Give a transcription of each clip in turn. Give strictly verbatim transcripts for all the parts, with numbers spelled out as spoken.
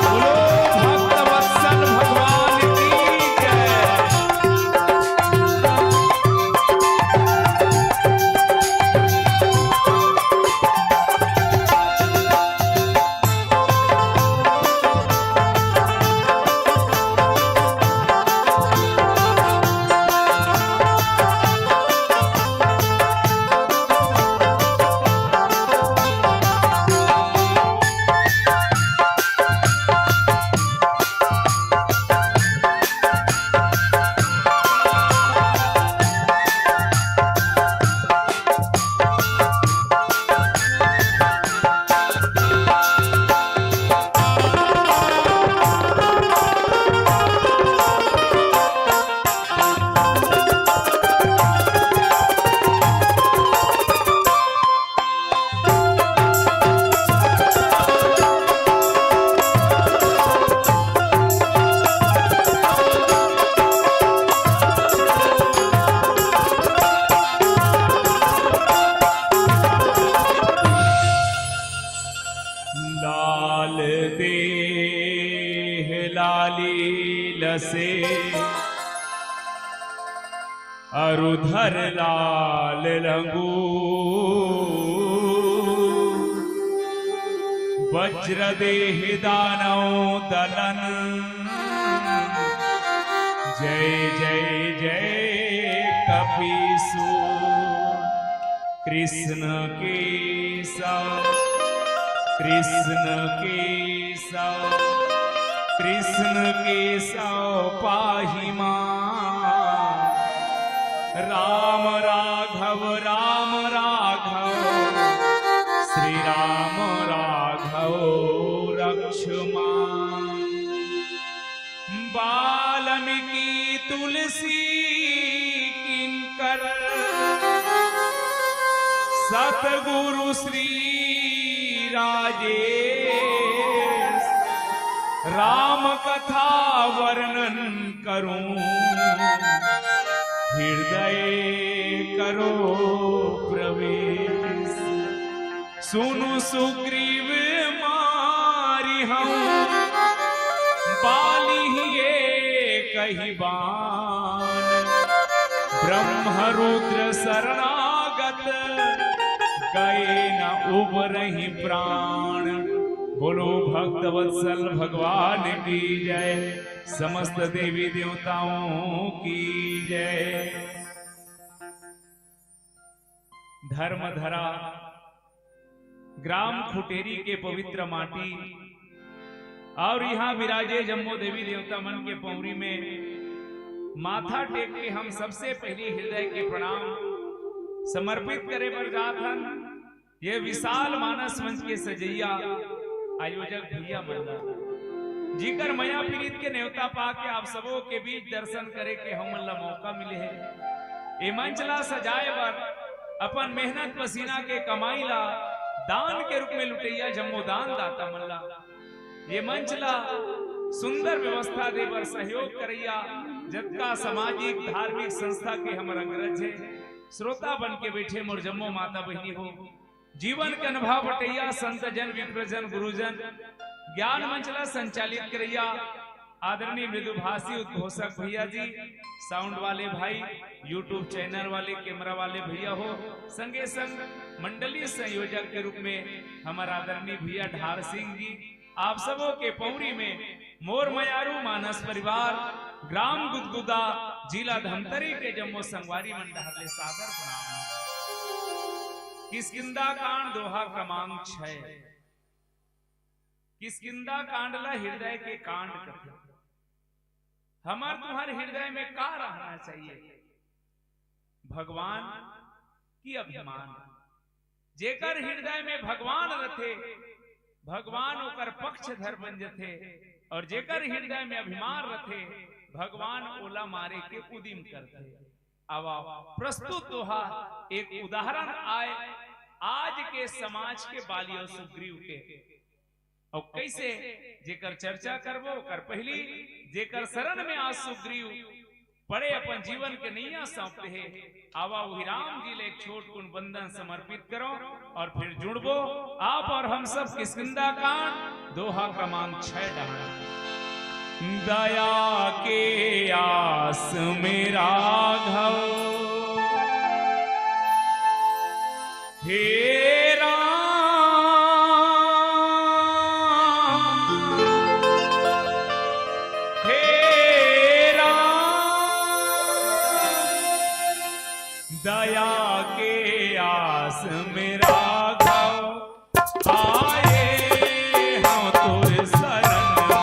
बोलो भक्तवत्सल भगवान की जय। लाल देह लाली लसे, अरु धर लाल लंगू। वज्र देह दानव दलन, जय जय जय कपीसू। कृष्ण केशव, कृष्ण केशव, कृष्ण केशव पाहि मां। राम राघव, राम राघव, श्री राम राघव रक्ष मां। वाल्मीकि तुलसी किंकर, सतगुरु श्री राजेश। राम कथा वर्णन करूं, हृदय करो प्रवेश। सुनु सुग्रीव मारिहउ, बालिहि एकहि बान। ब्रह्म रुद्र शरणागत, गए न उबरहि प्राण। बोलो भक्त वत्सल भगवान की जय, समस्त देवी देवताओं की जय। धर्म धरा ग्राम खुटेरी के पवित्र माटी और इहां विराजे जम्मो देवी देवता मन के पौरी में माथा टेक के हम सबसे पहिली हृदय के प्रणाम समर्पित करे बर जात हन। ये विशाल मानस मंच के सजैया आयोजक भैया मन ला, जिकर मया पीरित के नेवता पाके आप सबो के बीच दर्शन करे के हमन ला मौका मिले हे। ये मंच ला सजाए बर अपन मेहनत पसीना के कमाई ला दान के रूप में लुटैया जम्मो दान दाता मन ला, ये मंच ला सुंदर व्यवस्था दे बर सहयोग करैया जतका सामाजिक धार्मिक संस्था के हमर अंगरज हे, श्रोता बन के बैठे मोर जम्मो माता बहिनी हो, जीवन के अनुभव बटैया संत जन, विप्र जन, गुरुजन, ज्ञान मंच ला संचालित करैया आदरणीय मृदुभाषी उद्घोषक भैया जी, साउंड वाले भाई, YouTube चैनल वाले, कैमरा वाले भैया हो, संगे संग मंडली संयोजक के रूप में हमर आदरणीय भैया ढार सिंह जी, आप सबो के पौरी में मोर मयारू मानस परिवार, ग्राम गुदगुदा, जिला धमतरी के जम्मो संगवारी मन डहर ले सादर प्रणाम। किष्किंधा कांड दोहा क्रमांक छह। किष्किंधा कांड ला हृदय के कांड कथे। हमर तुम्हर हृदय में का रहना चाहिए? भगवान कि अभिमान? जेकर हृदय में भगवान रथे, भगवान ओकर पक्षधर बन जथे, और जेकर हृदय में अभिमान रथे, भगवान ओला मारे के उदिम करथे। अब प्रस्तुत दोहा एक उदाहरण आय आज के समाज के बाली और सुग्रीव के। और कैसे, जेकर चर्चा करबो, ओकर पहली, जेकर शरण में आज सुग्रीव पड़े अपन जीवन के नैया सौंप दे हे, आवा वही राम जी ले एक छोट कुन वंदन समर्पित करो और फिर जुड़बो आप और हम सब किष्किंधा कांड दोहा क्रमांक छह डहान। दया के आस में राघव हे राम, हे राम, दया के आस में राघव आए हम तोर शरण मा।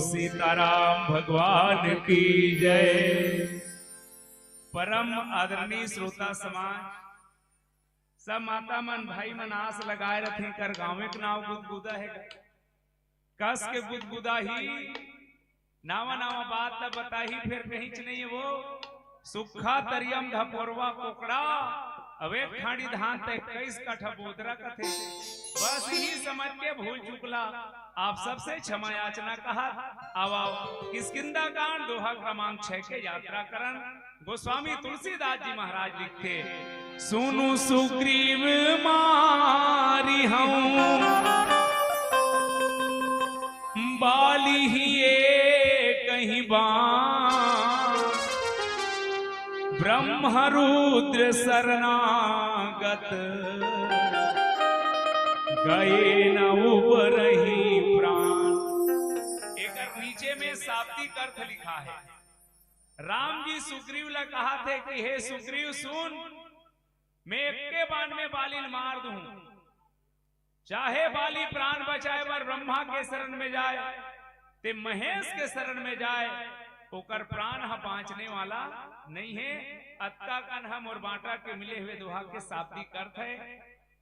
सीताराम भगवान की जय। परम आदरणीय श्रोता समाज, सब माता मन, भाई मन आस लगाए रथे, कर गाँवे के नाव गुदगुदा हे, कस के गुदगुदा ही, नावा नावा बात ला बताही, फेर कहींच नहीं हे वो। सुक्खा तरियम धपोरवा कोकड़ा, अउ एक खांड़ी धान त इक्कीस कठा बोदरा कथे। बस इही समझ के भूल चूक ला आप सबसे क्षमा याचना कहत। आवा, किष्किंधा कांड दोहा क्रमांक छह के यात्रा करन। गोस्वामी तुलसीदास जी महाराज लिखथे, सुनु सुग्रीव मारि हउँ बाली ही एकहि बान, ब्रह्म रुद्र सरनागत गए न उबरहि प्रान। एकर नीचे में शाब्दिक अर्थ लिखा हे। राम जी सुग्रीव ला कहथे कि हे सुग्रीव सुन, मैं एक्के बान में बाली ल मार दूं, चाहे बाली प्रान बचाए बर ब्रह्मा के शरण में जाए, ते महेश के शरण में जाए, ओकर प्रान ह बांचने वाला नहीं हे। अतका कन ह मोर बांटा के मिले हुए दोहा के शाब्दिक अर्थ हे।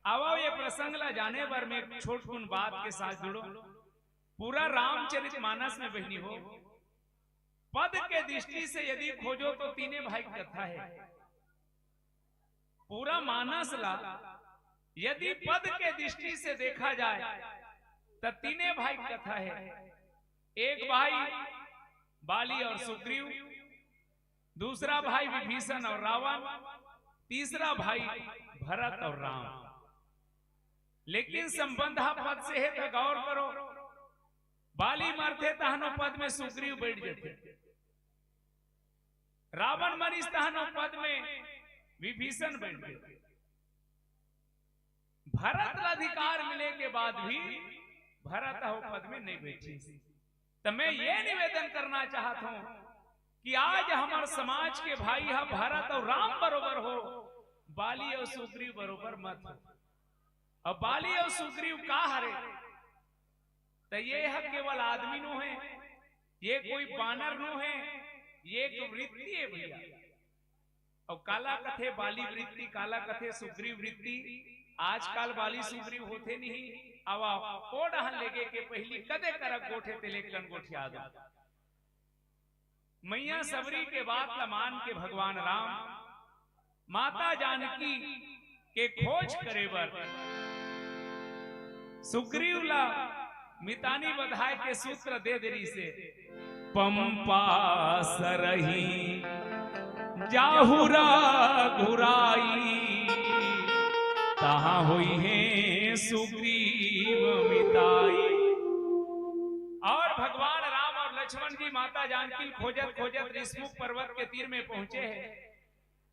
आवा ये प्रसंग ला जाने बर मैं एक छोटकुन बात के साथ जुड़ो। पूरा रामचरित मानस में बहिनी हो, पद के दृष्टि से यदि खोजो तो तीने भाई के कथा हे। पूरा मानस ला यदि पद के दृष्टि से देखा जाए त तीने भाई के कथा हे। एक भाई बाली और सुग्रीव, दूसरा भाई विभीषण और रावण, तीसरा भाई भरत और राम। लेकिन संबंध ह पद से हे त गौर करो, बाली मरथे तहनो पद में सुग्रीव बैठ जथे, रावण मरिस तहनो पद में विभीषण बैठ जथे। भरत ला अधिकार मिले के बाद भी भरत ह ओ पद में नहीं बैठिस। त मैं ये निवेदन करना चाहत हूं कि आज हमर समाज के भाई ह भरत और राम बरोबर हो, बाली और सुग्रीव बरोबर मत हो। अब बाली और सुग्रीव का हरे? त ये ह केवल आदमी नो हे, ये कोई बानर नो हे, ये एक वृत्ति हे भैया। अउ काला कथे बाली वृत्ति, काला कथे सुग्रीव वृत्ति। आजकाल बाली सुग्रीव होथे नहीं। आवा, ओ डहन लेगे के पहिली कदे करक गोठे तेले कन गोठिया दो। मैया सबरी के बात ल मान के भगवान राम माता जानकी के खोज करे बर सुग्रीव ला मितानी बधाए के सूत्र दे दे रिहिसे। पंपा सरही जाहु रघुराई, तहाँ होइहें सुग्रीव मिताई। और भगवान राम और लक्ष्मण जी माता जानकी ल खोजत खोजत ऋषमुख पर्वत के तीर में पहुंचे हे।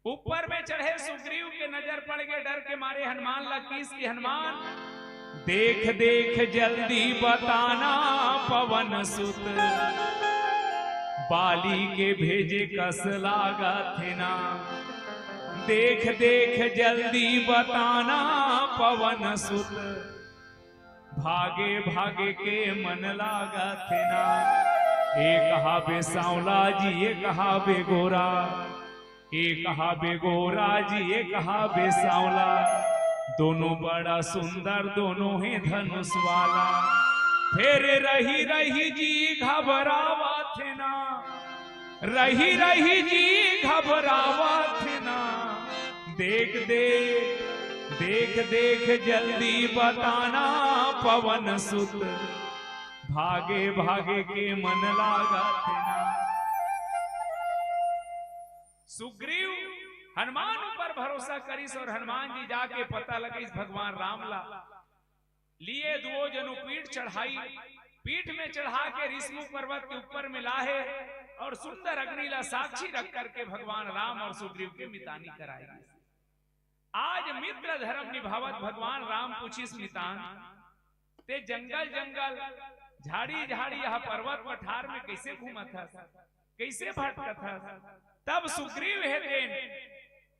ऊपर में चढ़े सुग्रीव के नजर पड़ गे, डर के मारे हनुमान ला किहिस कि हनुमान, देख देख जल्दी बताना पवन सुत, बाली के भेजे कस लागत हे ना। देख देख जल्दी बताना पवन सुत, भागे भागे के मन लागत हे ना। एक हाबे सांवला जी, एक हाबे गोरा, एक हाबे गोरा जी, एक हाबे सांवला, दोनों बड़ा सुंदर, दोनों हे धनुष वाला। फेर रही रही जी घबरावत हे ना, रही रही जी घबरावत हे ना। देख देख, देख देख जल्दी बताना पवन सुत, भागे भागे के मन लागत हे ना। सुग्रीव हनुमान ऊपर भरोसा करिस और हनुमान जी जाके पता लगाइस भगवान राम ला। लिए दुओ जनो पीठ चढ़ाई, पीठ में चढ़ा के ऋषमुख पर्वत के ऊपर में लाहे और सुंदर अग्नि ला साक्षी रख करके भगवान राम और सुग्रीव के मितानी कराई। आज मित्र धर्म निभावत भगवान राम पूछिस मितान, ते जंगल जंगल, झाड़ी झाड़ी, यह पर्वत पठार में कैसे घूमत हस, कैसे भटकत हस? तब सुग्रीव हे तेन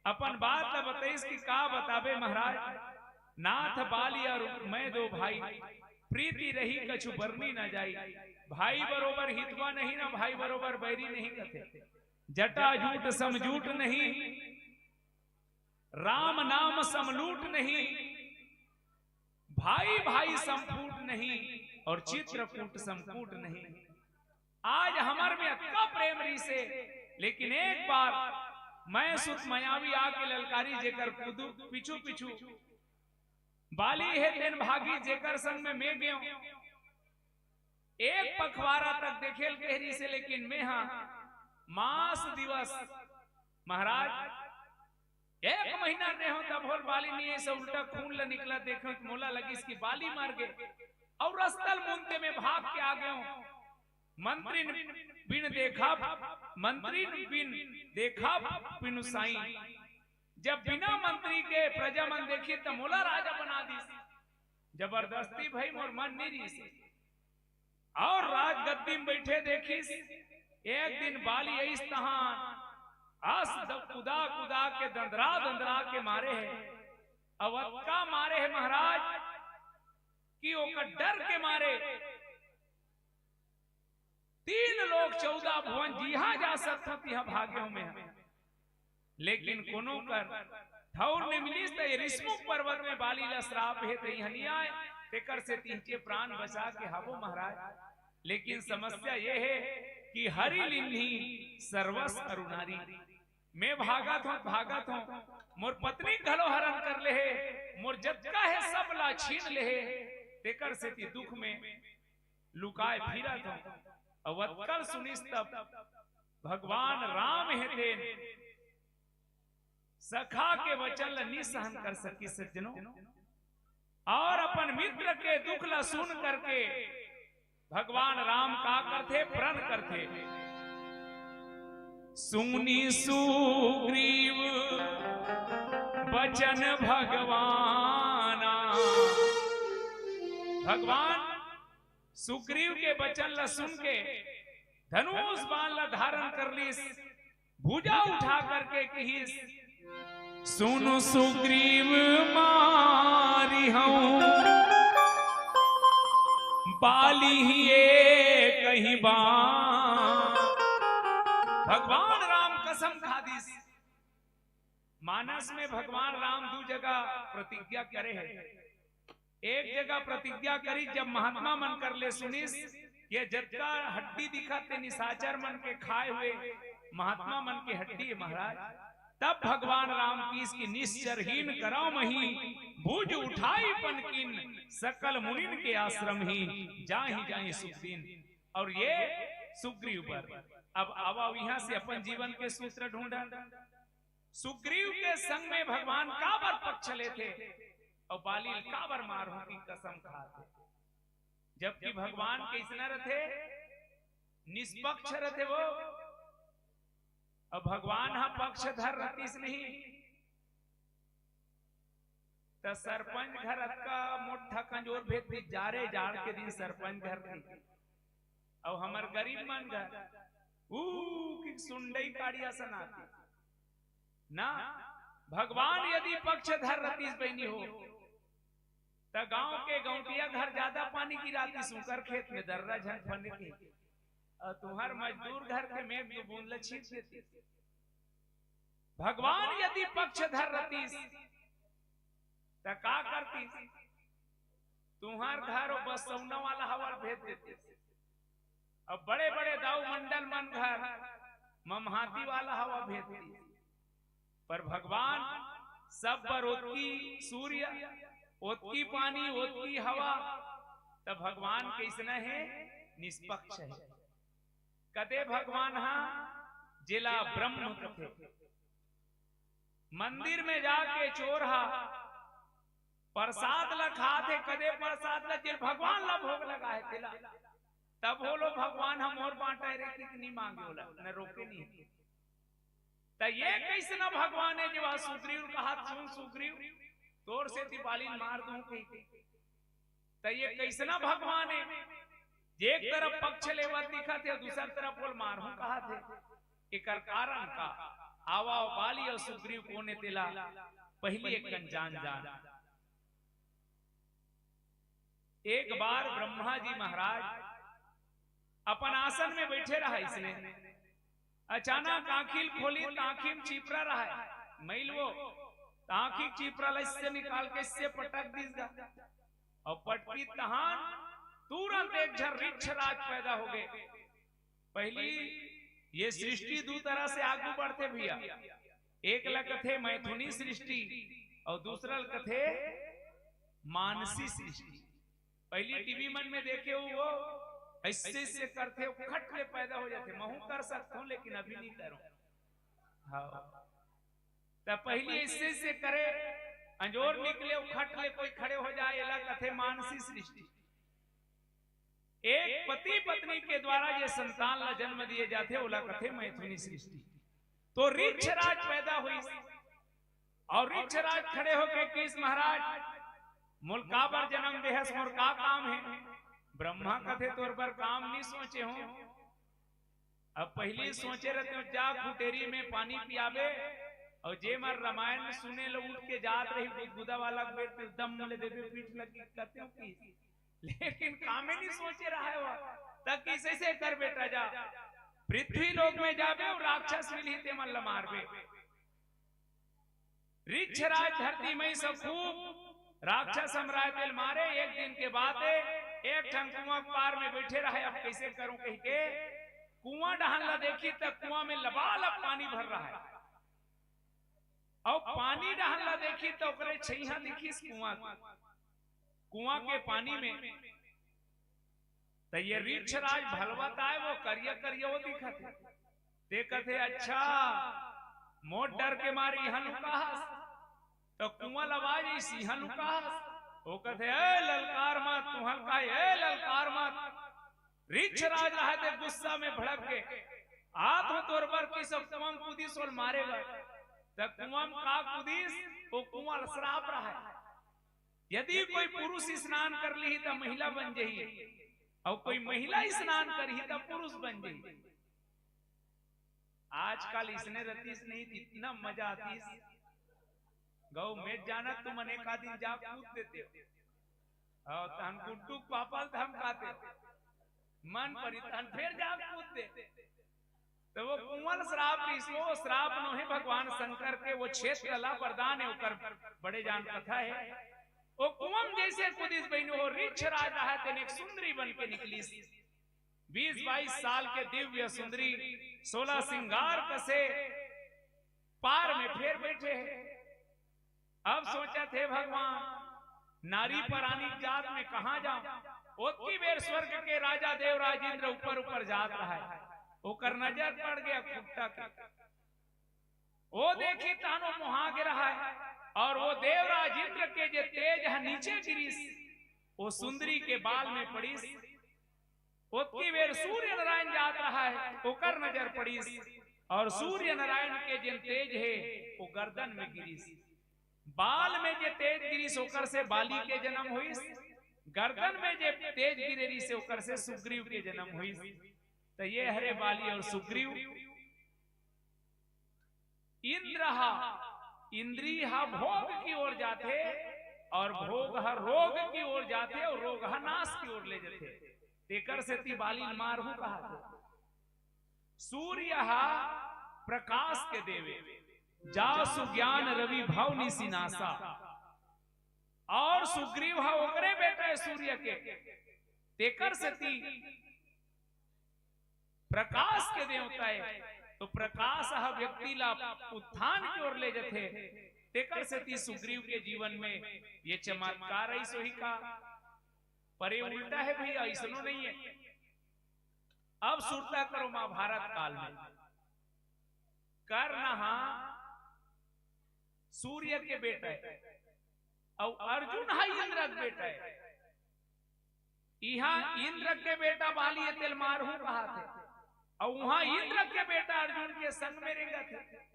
अपन बात ल बताइस कि का बताबे महाराज, नाथ बाली और मैं दो भाई, प्रीति रही कछु बरनी न जाई, भाई बरोबर हितवा नहीं ना, भाई बरोबर बैरी नहीं कथे। जटा जूट समझूट नहीं, राम नाम समलूट नहीं, भाई भाई संफूट नहीं और चित्रकूट समकूट नहीं। आज हमर में अतका प्रेम रिहिसे, लेकिन एक बार मैं सुत मयावी आके ललकारी, जेकर कुदू पीछू पीछू बाली हे तेन भागी, जेकर संग में मैं गेंव। एक पखवारा तक देखे ल कहे रिहिसे, लेकिन मैं हा मास दिवस महाराज एक महीना रेहों तभो ल बाली नइ हे, से उल्टा खून ल निकला देखेंव त मोला लगिस कि बाली मर गे। अउ रस्ता ल मुंदे में भाग के आ गेंव। मंत्री बिन देखा, मंत्री बिन देखा पिनु साईं। जब बिना मंत्री के प्रजा मन देखिस त मोला राजा बना दिस। जबरदस्ती भई मोर मन नइ रिहिस। अउ राजगद्दी में बइठे देखिस, एक दिन बाली अइस तहां अस द-, कुदा कुदा के दंदरा दंदरा के मारे हे। अउ अतका मारे हे महाराज कि ओकर डर के मारे तीन लोक चौदह भुवन जिहां जा सकथंव तिहां भागेंव मैं। लेकिन कोनो कर ठउर नइ मिलिस, त ये ऋष्मुक पर्वत में बाली ल श्राप हे, त इहां नइ आय, तेकर से तिहचे प्राण बचा के हावो महाराज। लेकिन समस्या ये हे कि हरि लिन्ही सर्वस अरु नारी। मैं भागत हों, भागत हों, मोर पत्नी घलो हरण कर ले हे, मोर जतका हे सब ला छीन ले हे, तेकर सेती दुख में लुकाय फिरत हों। अउ अतका ल सुनिस तब भगवान राम हे तेन सखा के वचन ल नि सहन कर सकिस सज्जनों, अउ अपन मित्र के दुख ल सुन करके भगवान राम का करथे, प्रण करथे। सुनि सुग्रीव बचन भगवाना। भगवान सुग्रीव के बचन ल सुन के धनुष बाण ल धारण कर लिस, भुजा उठा करके किहिस, सुनु सुग्रीव मारिहौं बाली ही एकहि बाण। भगवान राम कसम खा दिस। मानस में भगवान राम दू जगह प्रतिज्ञा करे हे। एक जगह प्रतिज्ञा करिस, जब महात्मा मन कर ले सुनिस कि ये जतका हड्डी दिखत हे निशाचर मन के खाए हुए महात्मा मन के हड्डी हे महाराज। तब भगवान राम किहिस कि निश्चरहीन करौं महीं, भुज उठाई पन कीन, सकल मुनिन के आश्रम ही, जाहि जाहि सुख दीन। अउ ये सुग्रीव बर। अब आवा इहां से अपन जीवन के सूत्र ढूंढन। सुग्रीव के संग में भगवान काबर पक्ष लेथे अउ बाली ल काबर मारहूं की कसम खाथे, जबकि भगवान कइसना रथे, निष्पक्ष रथे वो। अउ भगवान ह पक्षधर रहतिस नहीं, त सरपंच घर अतका मोट्ठा कंजोर भेजतिस, जारे जाड़ के दिन सरपंच घर थी, अउ हमर गरीब मन घर ऊ की सुंडई काड़िया सनाती ना। भगवान यदि पक्षधर रहतिस बहिनी हो, त गांव के गौंटिया घर जादा पानी गिरातिस, उंकर खेत में दर्रा झन फनके, अउ तुंहर मजदूर घर के मेघ दू बूंद ल छींच देतिस। भगवान यदि पक्षधर रहतिस, त का करतिस? तुंहर घर ओ बसौना वाला हवा ल भेज देतिस। अब बड़े-बड़े दाऊ मंडल मन घर ममहाती वाला हवा भेज दिस। पर भगवान सब बर ओतकी सूर्य, ओतकी पानी, ओतकी हवा, त भगवान कइसना हे? निष्पक्ष हे। कदे भगवान ह, जेला ब्रह्म कथे। मंदिर में जाके चोर ह प्रसाद ल खात हे, कदे प्रसाद ल, जेल भगवान ल भोग लगा हे तेला, तब बोलो भगवान ह मोर बांटा रे, कि नहीं मांगे ओला, न रोके नहीं। त ये कइसना भगवान हे, जेवा सुग्रीव कहा, सुन सुग्रीव, तोर सेती बाली ल मार दूं कहिके। त ये कइसना भगवान हे, जे एक तरफ पक्ष लेवत दिखत हे, दूसर तरफ बोल मारहूं कहत हे। एकर कारण का? आवा, आवा बाली अउ सुग्रीव कोन हे तेला पहिली एक कन जान जान। एक बार ब्रह्मा जी महाराज अपन आसन में बैठे रहा इसने। अचानक आंखी ल खोली त आंखी में चिपरा रहा है, मैल वो, त आंखी के चिपरा ल इससे निकाल के इससे पटक दिस गा। अउ पटकी तहान तुरंत एक झन रिछराज पैदा हो गए। पहली ये सृष्टि दू तरह से आगू बढ़थे भैया, एक ल कथे मैथुनी सृष्टि अउ दूसरा ल कथे मानसी सृष्टि। पहली टीवी मन में देखे हो, वो ऐसे ऐसे करथे, वो खट ले पैदा हो जाथे। महू कर सकथों, लेकिन अभी नहीं करो। हाँ, त पहली ऐसे ऐसे करे, अंजोर निकले, वो खट ले कोई खड़े हो जाए, एला कथे मानसी सृष्टि। एक पति पत्नी के द्वारा ये संतान ला जन्म दिए जाथे, ओला कथे मैथुनी सृष्टि। तो रिछराज पैदा हुई अउ रिछराज खड़े होके किस, महाराज, मोल काबर जन्म देहस, मोर का काम है? ब्रह्मा कथे, तोर बर काम नहीं सोचे हो। अब पहली सोचे रहते हो, जा कुटेरी में पानी पियाबे, अउ जे मन रामायण सुने ल उठ के जात रही गुदगुदा वाला बेर, ते दम ले देबे, पीठ लगी, कहते हो कि, लेकिन कामे नहीं सोचे रहा है वो। त किसे से कर बेटा, जा पृथ्वी लोक में जाबे अउ राक्षस मिलही, ते मन ल मारबे। रिछराज धरती में सब खूब राक्षस हमराय तेल मारे। एक दिन के बात है, एक ठन कुआं के पार में बैठे रहे, अब कैसे करूं कह के कुआं डहन ला देखी त कुआं में लबालब पानी भर रहा है। अउ पानी डहन ला देखी त ओकरे छइहा दिखिस कुआं के, कुआं के पानी में। त ये रिछराज भलवत आय, वो करिया करिया वो दिखत हे। ते कथे, अच्छा, मोर डर के मारे इहां लुकाहस, त कुआं ल आवाज इस इहां लुकाहस। वो कथे, ए ललकार मत, तुहल का, ए ललकार मत। रिछराज रहा ते गुस्सा में भड़क के, आत हो तोर बर कि सब कुआं कूदिस ओल मारे बर। त कुआं का कूदिस, वो कुआं ल श्राप रहा है। यदि कोई पुरुष स्नान कर ली त महिला बन जाही, अउ कोई महिला स्नान करही त पुरुष बन जाही। आजकल इसने रतीस नहीं, इतना मजा आतीस। गौ में जानत तुमन एक आदमी जा कूद देते हो। अउ तहन गुड्डू पापल धमकाते हो। मन परी तहन फिर जा कूद दे। त वो कुआं ल श्राप रिहिस, वो श्राप नोहे, भगवान शंकर के वो क्षेत्र ला वरदान है, ओकर बड़े जान कथा है। वो कुआं म जैसे कूदिस बहिनी, वो रिछराज रहा तेन एक सुंदरी बन के निकलिस। बीस बाईस साल के दिव्य सुंदरी, सोलह सिंगार कसे पार में फेर बैठे है। अब सोचत हे भगवान, नारी परानी जात में कहां जाऊं? ओतकी बेर स्वर्ग के राजा देवराज इंद्र ऊपर ऊपर जात रहा है, ओकर नजर पड़ गया खुट्टा के। वो देखी तानो मोहा गे रहा है, अउ वो देवराज इंद्र के जे तेज ह नीचे गिरिस, वो सुंदरी के बाल में पड़िस। ओतकी बेर सूर्य नारायण जात रहा है, ओकर नजर पड़िस, अउ सूर्य नारायण के जेन तेज हे, वो गर्दन में गिरिस। बाल में जे तेज गिरिस, ओकर से बाली के जन्म होइस। गर्दन में जे तेज गिरे रिहिस, ओकर से सुग्रीव के जन्म होइस। त ये हरे बाली अउ सुग्रीव। इंद्र हा, इंद्री हा भोग की ओर जाथे, अउ भोग हा रोग की ओर जाथे, अउ रोग हा नाश की ओर ले जाथे। तेकर सेती बाली ल मारहू कहाथे। सूर्य हा प्रकाश के देवे, जासु ज्ञान रवि भव निसि नासा। अउ सुग्रीव हा ओकरे बेटा हे सूर्य के, तेकर सेती प्रकाश के देवता हे। तो प्रकाश हा व्यक्ति ला उत्थान की ओर ले जाथे, तेकर सेती सुग्रीव के जीवन में ये चमत्कार अइस होही का? पर ये उल्टा हे भैया, अइसनो नहीं हे। अब सुरता करो महाभारत काल में, कर्ण हा सूर्य के बेटा हे, अउ अर्जुन हा इंद्र के बेटा हे। इहां इंद्र के बेटा बाली हे तेल मारहू कहाथे, अउ उहां इंद्र के बेटा अर्जुन के संग में रेंगथे।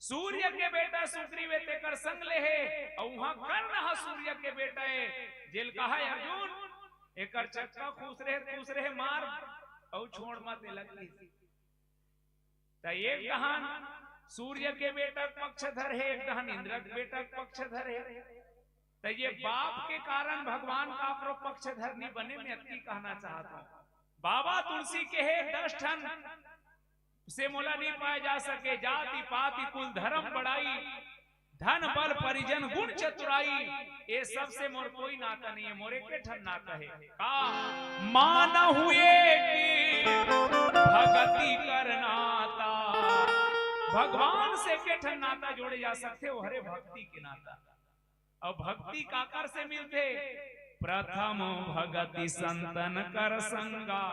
सूर्य के बेटा सुग्रीव हे तेकर संग ले हे, अउ उहां कर्ण हा सूर्य के बेटा हे, जेल कहा हे, अर्जुन, एकर चक्का खुश रहे, खुश रहे, मार अउ छोड़ मत, एला कहिस। त एक डहन सूर्य के बेटा के पक्ष धर हे, एक डहन इंद्र के बेटा के पक्ष धर हे। त ये बाप के कारण भगवान काकरो पक्ष धर नहीं बने, मैं अतकी कहना चाहत हूं। बाबा तुलसी के हे दस ठन से मोला नहीं पाए जा सके, जाति पाति कुल धर्म बड़ाई, धन बल परिजन गुण चतुराई, ये सबसे मोर कोई नाता नहीं है, मोर एके ठन नाता है। का? मानहु एके भगति कर नाता। भगवान से एके ठन नाता जोड़े जा सकथे, वो हरे भक्ति के नाता। अउ भक्ति काकर से मिलथे? प्रथम भगति संतन कर संगा।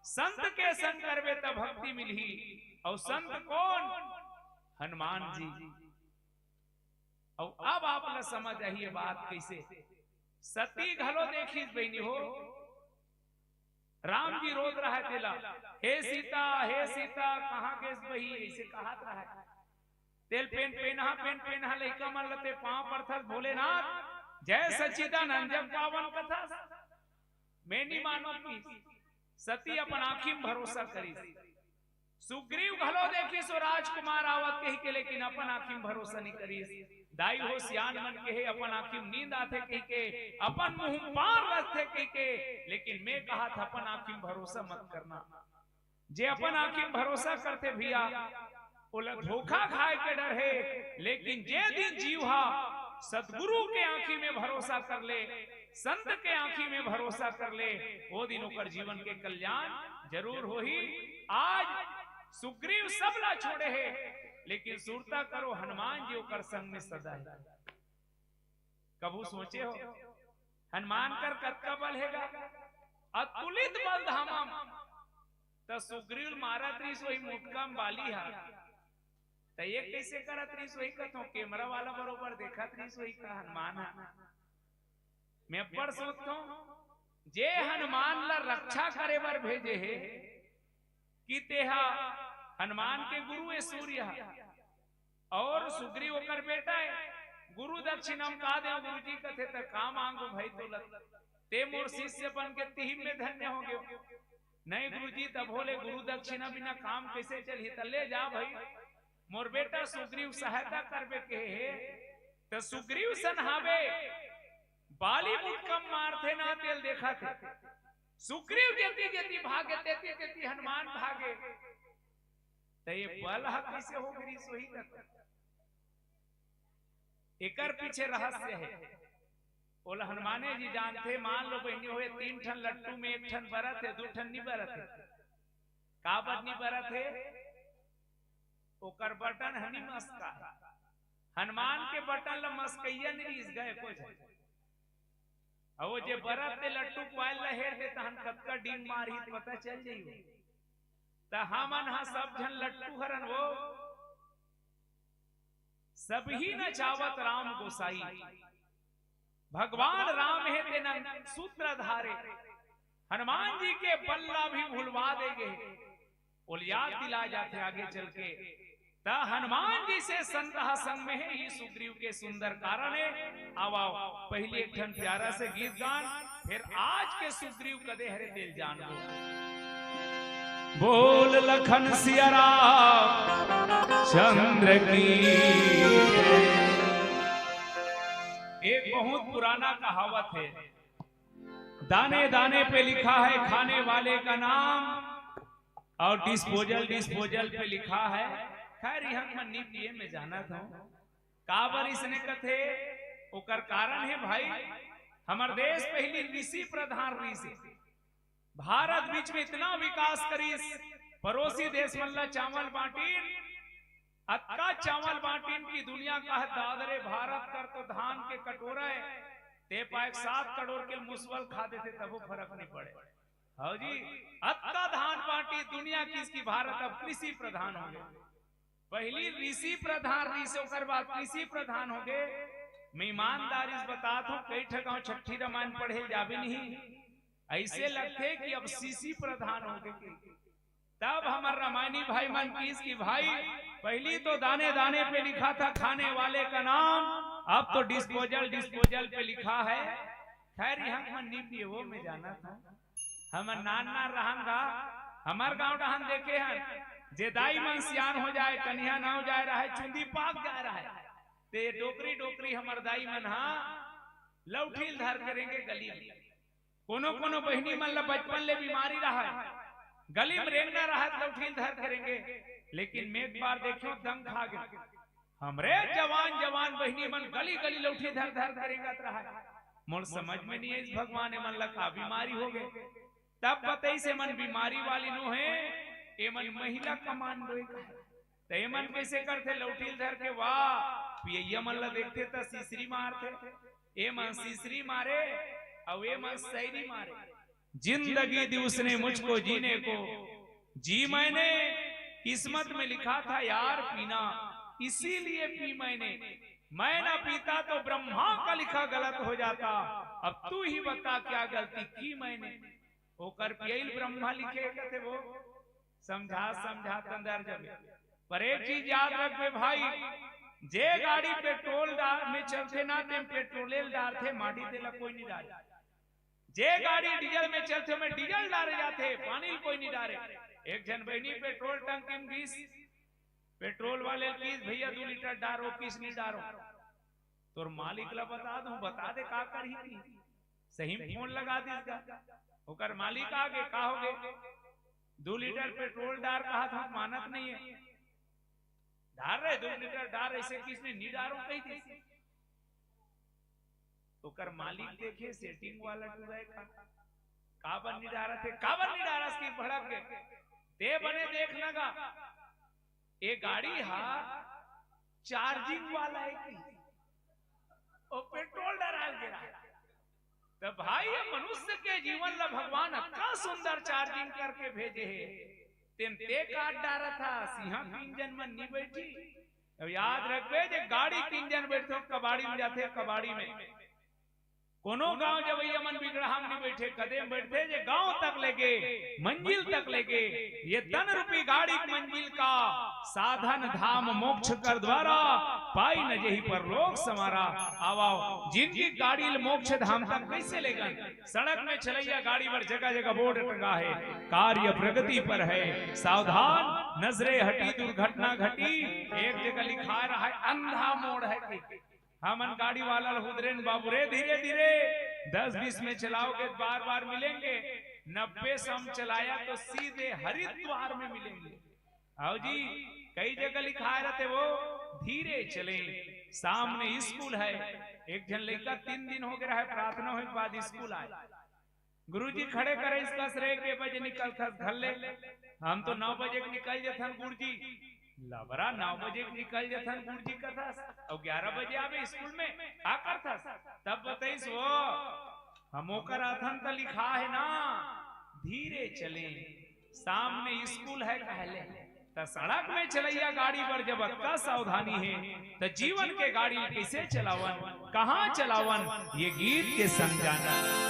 संत के संग करबे त भक्ति मिलही। अउ संत कोन? हनुमान जी। अउ अब आप ला समझ आही ये बात कइसे। सती घलो देखिस बहिनी हो, राम जी रोत रहय तेला, "हे सीता, हे सीता, कहाँ गेस बही?" अइसे कहत रहय। तेल पेन पेनहा, पेन पेनहा लइका मन ल ते पाँव परथस भोलेनाथ, जय सच्चिदानंद जग पावन कथस। मैं नी मानों कि सती अपन आँखी म भरोसा करिस। सुग्रीव घलो देखिस ओ राजकुमार आवत कहिके, लेकिन अपन आँखी म भरोसा नी करिस। दाई हो सियान मन के हे, अपन आँखी म नींद आथे कहिके, अपन मुँह म पान रखथे कहिके, लेकिन मैं कहत अपन आँखी म भरोसा मत करना। जे अपन आँखी म भरोसा करथे भैया, ओला धोखा खाए के डर हे, लेकिन जे दिन जीव हा सतगुरु के आँखी में भरोसा कर ले, संत के आँखी में भरोसा कर ले, वो दिन ओकर जीवन के कल्याण जरूर होही। आज सुग्रीव सब ला छोड़े हे, लेकिन सुरता करो हनुमान जी ओकर संग में सदा हे। कभू सोचे हो हनुमान कर कतका बल हे गा? अतुलित बल धामम। त सुग्रीव मारत रहिस वही मुटका म बाली हा। त ये कइसे करत रहिस वही कथो, कैमरा वाला बरोबर देखत रहिस वही का हनुमान हा। मैं अब्बड़ सोचथों, जे हनुमान ला रक्षा करे बर भेजे हे, कि तेहा हनुमान के गुरु ए सूर्य हा, अउ सुग्रीव ओकर बेटा हे। गुरु दक्षिणा म का देव गुरुजी कथे, त का मांगो भाई तोला, ते मोर शिष्य बन के तिही में धन्य हो गेव। नहीं गुरुजी, तभो ले गुरु दक्षिणा बिना काम कइसे चलही, त ले जा भाई, मोर बेटा सुग्रीव सहायता करबे कहे हे, त सुग्रीव सन हावे, बाली मुटका म मारथे ना तेल देखत हे। सुग्रीव जेती जेती भागे, तेती तेती हनुमान भागे। त ये बल ह कइसे हो गिरिस वही कथो। एकर पीछे रहस्य हे। ओला हनुमाने जी जानथे। मान लो बहिनी होए, तीन ठन लट्टू में एक ठन बरत हे, दू ठन नी बरत हे। काबर नी बरत हे? ओकर बटन ह नी मस्का। हनुमान के बटन ल मस्कइया नी रिस गए कुछ। अउ वो जे बरत ते लट्टू पायल ल हेर दे, तहन कतका डींग मारही त पता चल जाई। त हमन ह सब झन लट्टू हरन वो। सबही नचावत राम गोसाई। भगवान राम हे तेन सूत्र धारे। हनुमान जी के बल ला भी भुलवा दे गे। ओला याद दिला जाथे आगे चल के। त हनुमान जी से संत ह संग में हे, ये सुग्रीव के सुंदर कारण हे। आवा, पहिली एक ठन प्यारा से गीत गान, फिर आज के सुग्रीव कदे हरे तेल जानबो। बोल लखन सिया राम चंद्र की। एक बहुत पुराना कहावत हे, दाने दाने पे लिखा है खाने वाले का नाम, अउ डिस्पोजल डिस्पोजल पे लिखा है। खैर, इहाँ मन नी पिए, मैं जानत हूँ काबर इसने कथे, ओकर कारण हे भाई, हमर देश पहिली ऋषि प्रधान ऋषि, भारत बीच में इतना विकास करिस, पड़ोसी देश मन ला चावल बांटिन, अतका चावल बांटिन कि दुनिया कहत दादरे भारत कर तो धान के कटोरा हे, ते पाए सात करोड़ के मुसवल खा देथे तभो फरक नी पड़े। हव जी, अतका धान बांटी दुनिया किस कि भारत अब कृषि प्रधान हो गे। पहिली ऋषि प्रधान रहिस, ओकर बाद कृषि प्रधान हो गे। मैं ईमानदारी से बतात हूँ, कई ठा गाँव छट्ठी रामायण पढ़े जाबे नहीं, अइसे लगथे कि अब सीसी प्रधान हो गे। तब हमर रामायणी भाई मन किस कि भाई, पहिली तो दाने दाने पे लिखा था खाने वाले का नाम, अब तो डिस्पोजल डिस्पोजल पे लिखा है। खैर, इहाँ मन नी पिए, वो मैं जानत हूँ। हमर नान नान रहन गा, हमर गाँव डहन देखे हन, जे दाई मन सियान हो जाए, कनिहा नव जाए रहय, चुंदी पाक जाए रहय, ते डोकरी डोकरी हमर दाई मन हा लौठी ल धर के रेंगे गली में। कोनो कोनो बहिनी मन ला बचपन ले बीमारी रहय, गली में रेंगना रहत लौठी ल धर के रेंगे, लेकिन में एक बार देखेंव दम खा गे। हमरे जवान जवान बहिनी मन गली गली लौठी धर धर के रेंगत रहय। मोर समझ में नहीं आइस भगवान, एमन ला का बीमारी हो गे। तब बतइस एमन बीमारी वाली नो हे, एमन महिला कमांडो हे कहे। त एमन कइसे करथे? लौठी ल धर के, वाह, पियइया मन ला देखथे त सिसरी मारथे, एमन सिसरी मारे अउ एमन सैरी मारे। जिंदगी दी उसने मुझको जीने को, जी मैंने, किस्मत में लिखा था यार पीना, इसीलिए पी मैंने। मैं ना पीता तो ब्रह्मा का लिखा गलत हो जाता। अब तू ही बता क्या गलती की मैंने। ओकर पियइल ब्रह्मा लिखे कथे वो, समझा समझा तंदर जमे। पर एक चीज याद रखबे भाई, जे गाड़ी पेट्रोल डार में चलथे ना, तेम पेट्रोले ल डारथे, माटी तेला कोई नहीं डारे। जे गाड़ी डीजल में चलथे, ओमे डीजल डारे जाथे, पानी ल कोई नहीं डारे। एक झन बहिनी पेट्रोल टंकी में गिस, पेट्रोल वाले ल किस, "भैया, दू लीटर डारो," किस, "नहीं डारो।" तोर मालिक ला बता दूं, बता दे का करही की। सही में फोन लगा दिस गा। ओकर मालिक आ गे, "का हो गे?" "दू लीटर पेट्रोल डार कहा था, मानत नहीं है।" "डार रे, दू लीटर डार, ऐसे किसने नहीं डारो कही थी।" ओकर मालिक देखे सेटिंग वाला टूरा हे का, काबर नहीं डारत हे, काबर नहीं डारस कि भड़क गे। ते बने देखना गा, ए गाड़ी हा चार्जिंग वाला हे कि ओ पेट्रोल डराल गे रहा। त भाई, ये मनुष्य के जीवन ला भगवान अतका सुंदर चार्जिंग करके भेजे हे, तेन ते काट डारत हस, इहाँ तीन जन मन नी बैठी। अब याद रखबे, जे गाड़ी तीन जन बैठथे, कबाड़ी में जाथे, कबाड़ी में। कोनो गांव जवैया मन बिगड़हा में नी बैठे, कदे में बैठथे, जे गांव तक ले गे, मंजिल तक ले गे, ये तन रूपी गाड़ी के मंजिल का साधन धाम मोक्ष कर द्वारा, पाई न जेहि परलोक संवारा। आव, आव, जिनकी गाड़ी ल मोक्ष धाम तक कैसे लेगन? सड़क में चलैया गाड़ी बर जगह जगह बोर्ड टंगा हे, कार्य प्रगति पर है, सावधान, नजरे हटी, दुर्घटना घटी। एक जगह लिखाय रहा हे, अंधा मोड़ है कि हमन गाड़ी वाला ल हुदरेन, "बाबू रे, धीरे धीरे, दस बीस में चलाओगे तो बार बार मिलेंगे, नब्बे सौ में चलाया तो सीधे हरिद्वार में मिलेंगे।" आओ जी, कई जगह लिखाय रहथे वो, "धीरे चलें।" सामने स्कूल है, एक झन लइका तीन दिन हो गे रहा हे, प्रार्थना होय के बाद स्कूल आय। गुरुजी खड़े करे, इसका श्रेय के बजे निकलथस घर ले? हम तो नौ बजे के निकल जथन गुरुजी। लबरा, नौ बजे के निकल जथन गुरुजी कथस, अउ ग्यारह बजे आबे स्कूल में, का करथस? तब बतइस वो, हम ओकर अथन त लिखा हे ना, धीरे चलें, सामने स्कूल है कहले। त सड़क में चलैया गाड़ी बर जब अतका सावधानी हे, त जीवन के गाड़ी ल कइसे चलावन, कहाँ चलावन, ये गीत के संग जाना।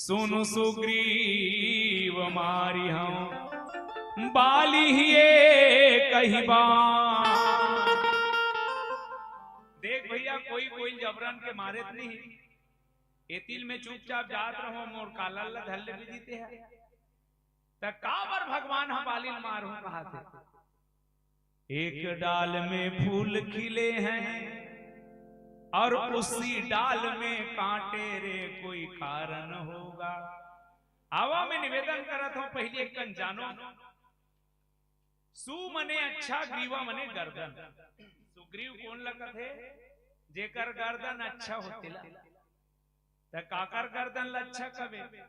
सुन सुग्रीव मारिहौं बाली ही एक ही बाण। देख भैया, कोई कोई जबरन के मारे त नहीं, एतिल में चुपचाप जात रहो, मोर कालल ला धर ले बिजिते है। त काबर भगवान ह बाली ल मारहूं कहाथे? एक डाल में फूल खिले हैं और उसी डाल में कांटे रे, कोई कारण होगा। आवा, मैं निवेदन करत हूं, पहली एक कन जानो। सु मने अच्छा, ग्रीवा मने गर्दन। सुग्रीव कोन लगत हे? जेकर गर्दन अच्छा होथे तेला। त काकर गर्दन ल अच्छा कबे?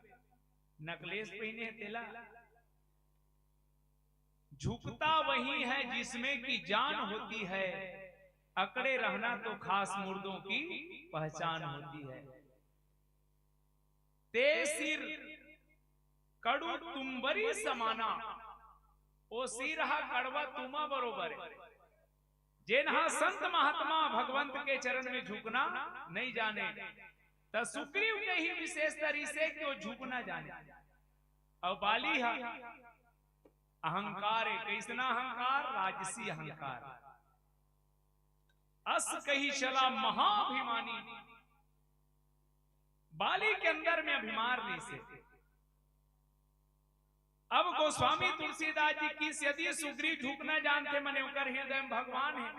नकलेस पहिने हे तेला। झुकता वही है जिसमें की जान होती है, अकड़े रहना तो खास मुर्दों की पहचान होती है। ते सिर कड़ू तुम्बरी समाना, ओ सिर हा कड़वा तुमा बरोबर है। जेन हा संत महात्मा भगवंत के चरण में झुकना नहीं जाने, त सुग्रीव के ही विशेषता रिहिसे कि वो झुकना जाने। अउ बाली हा अहंकार है। कइसना अहंकार? राजसी अहंकार। अस कही चला महाअभिमानी। बाली के अंदर में अभिमान रिहिसे। अब गोस्वामी तुलसीदास जी कहिस, यदि सुग्रीव झुकना जानथे, मने ओकर हृदय में भगवान है,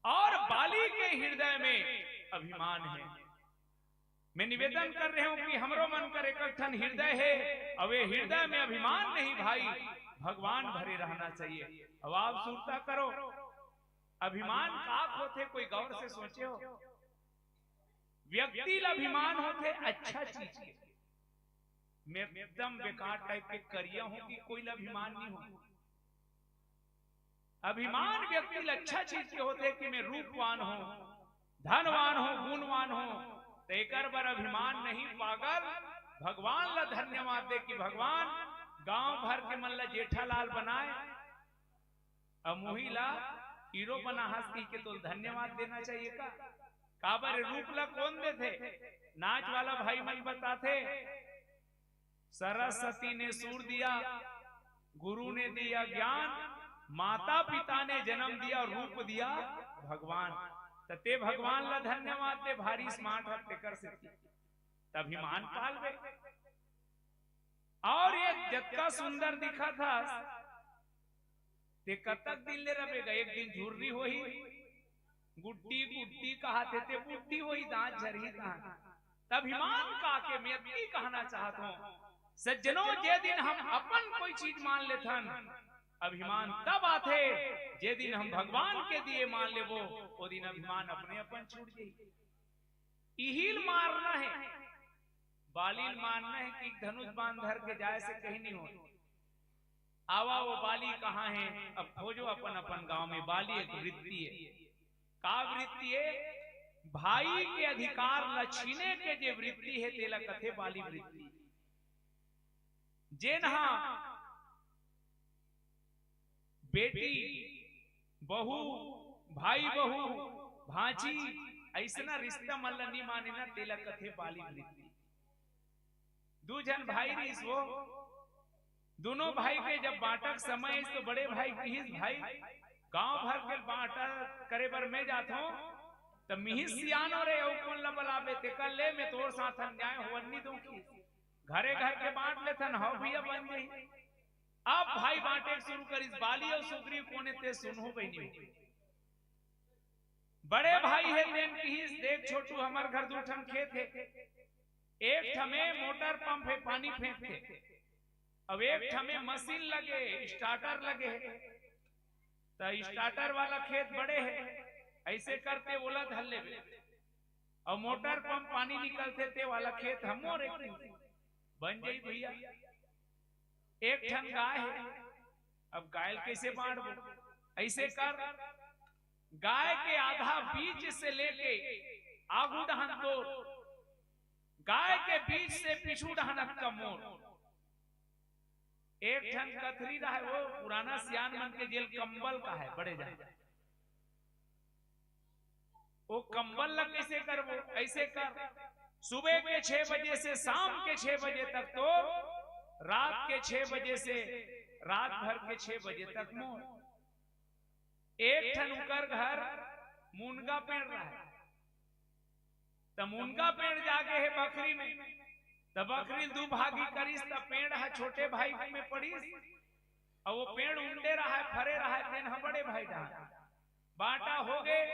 और बाली के हृदय में अभिमान है। मैं निवेदन कर रहे हूं कि हमरो मन कर एक ठन हृदय है, अउ ये हृदय में अभिमान नहीं भाई, भगवान भरे रहना चाहिए। अब आप सुरता करो, अभिमान का होथे, कोई गौर से सोचे हो? व्यक्ति ला अभिमान होथे अच्छा चीज के। मैं एकदम बेकार टाइप के करिया हूं कि कोई ला अभिमान नहीं हो। अभिमान व्यक्ति ला अच्छा चीज के होथे कि मैं रूपवान हूं, धनवान हूं, गुणवान हूं, त एकर बर अभिमान नहीं पागल। भगवान ला धन्यवाद दे कि भगवान गांव भर के मन ला जेठालाल बनाए, अउ मुही ला हीरो बनाहस कहिके तोल धन्यवाद देना चाहिए का? काबर रूप ला कोन देथे? नाच वाला भाई मन बताथे, सरस्वती ने सुर दिया, गुरु ने दिया ज्ञान, माता पिता ने जन्म दिया, रूप दिया भगवान। त ते भगवान ला धन्यवाद दे, भारी स्मार्ट हस तेकर सेती। त अभिमान पालबे। अउ ये जतका सुंदर दिखत हस, ते कतक दिन ले रबे गा? एक दिन झुर्री होही, गुड्डी गुड्डी कहाथे, ते बुड्ढी होही, दांत झरही तहां। त अभिमान का के मैं अतकी कहना चाहत हूं, सज्जनों, जे दिन हम अपन कोई चीज मान लेथन, अभिमान तब आथे, जे दिन हम भगवान के दिए मान लेबो, ओ दिन अभिमान अपने अपन छूट जाही। इही ल मारना है, बाली ल मारना है कि धनुष बाण धर के जाए से कहीं नहीं हो। आवा वो बाली कहां है, अब खोजो अपन अपन गांव में। बाली एक वृत्ति है। का वृत्ति है? भाई के अधिकार ल छीने के जे वृत्ति है, तेला कथे बाली वृत्ति। जेन हा बेटी, बहू, भाई बहू, भांची, अइसना रिश्ता मन ल नी माने ना, तेला कथे बाली वृत्ति। दू झन भाई रिहिस वो, दुनों भाई के जब बांटक समय आइस तो बड़े भाई किहिस, "भाई, गांव भर के बांटा करे बर मैं जात हूं, त मिहिस सियानो रे, अउ कोन ल बलाबे, तेकर ले मैं तोर साथ अन्याय होवन नी दूं।" घरे घर के बांट लेथन, हव भैया बन जाही। अब भाई बांटे के शुरू करिस, बाली अउ सुग्रीव कोने ते सुनहू बहिनी हो। बड़े भाई हे तेन किहिस, "देख छोटू, हमर घर दू ठन खेत हे, एक ठमे मोटर पंप हे, पानी फेंकथे, अब एक ठमे मशीन लगे, स्टार्टर लगे हे, त स्टार्टर वाला खेत बड़े हे, अइसे करते ओला धर लेबे, अउ मोटर पंप पानी निकलथे ते वाला खेत हमो रे बन जाही भैया।" एक ठन गाय हे, अब गाय ल कइसे बांटबो? अइसे कर, गाय के आधा बीच से लेके आगू डहन तोर, गाय के बीच से पीछू डहन अतका मोर। एक ठन कथरी रहय, वो पुराना सियान मन के जेल कंबल कहय, बड़े जान। वो कंबल ला कइसे करबो? अइसे कर, सुबह के छह बजे से शाम के छह बजे तक तोर, रात के छह बजे से रात भर के छह बजे तक मोर। एक ठन उकर घर मुनगा पेड़ रहय, त मुनगा पेड़ जागे हे बखरी में, त बखरी दू भागी करिस, त पेड़ ह छोटे भाई में पड़िस, अउ वो पेड़ उंडे रहय, फरे रहय, तेन ह बड़े भाई डहन बांटा होगे।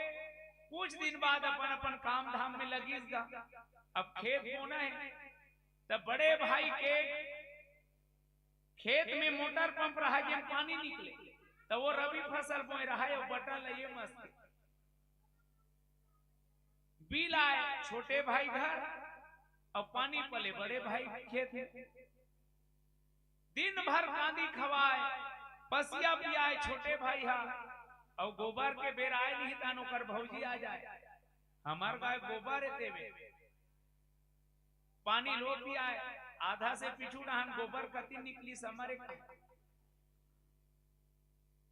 कुछ दिन बाद अपन अपन काम धाम में लगिस गा। अब खेत बोना हे, त बड़े भाई के खेत में मोटर पंप रहय, जेन पानी निकले, त वो रबी फसल बोए रहय, अउ बटन ल ये मस्त बिल आय छोटे भाई घर, अउ पानी पले बड़े भाई खेत में। दिन भर कांदी खवाय, पसिया पियाय छोटे भाई हा, अउ गोबर के बेर आय नहीं तहान ओकर भौजी आ जाय, "हमर गाय गोबर हे तेवे।" पानी लो पियाय, आधा से पीछू डहन गोबर कति निकलिस, हमर एक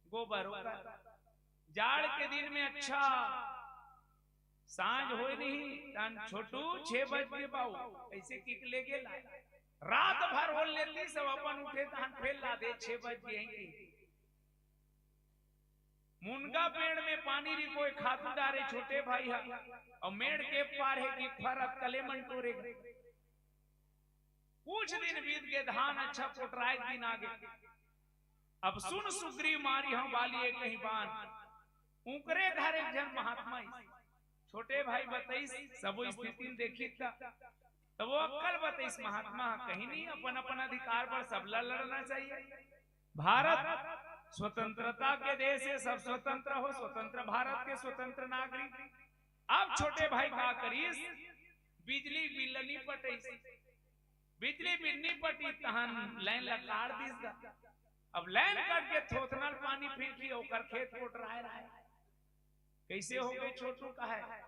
गोबर ओकर। जाड़ के दिन में अच्छा सांझ होय नहीं, तहान, "छोटू, छह बज गे बाऊ," अइसे कहिके ले गेला। रात भर ओल लेतिस, सब अपन उठे तहान फेर ला दे, "छह बज गे हे।" मुनगा पेड़ में पानी रिकोय, खातू डारे छोटे भाई हा, अउ मेड़ के पार हे कि फरत कले मन टोरे। कुछ दिन बीत गे, धान अच्छा पोटराय के दिन आगे। अब सुन सुग्रीव मारिहंव बाली एकही बान, उंकरे घर एक झन महात्मा आइस। छोटे भाई बतइस, सबो स्थिति ल देखिस त, त वो अक्कल बतइस, महात्मा ह कहिन नहीं, अपन अपन अधिकार बर सबला लड़ना चाहिए। भारत स्वतंत्रता के देश हे, सब स्वतंत्र हो, स्वतंत्र भारत के स्वतंत्र नागरिक। अब छोटे भाई का करिस, बिजली बिल नी पटइस। बिजली बिल नी पटिस तहान लाइन ला काट दिस गा। अब लाइन कट के थोथना ल पानी फेंकही, ओकर खेत कोटराय रहय। कइसे होगे छोटू, कहय,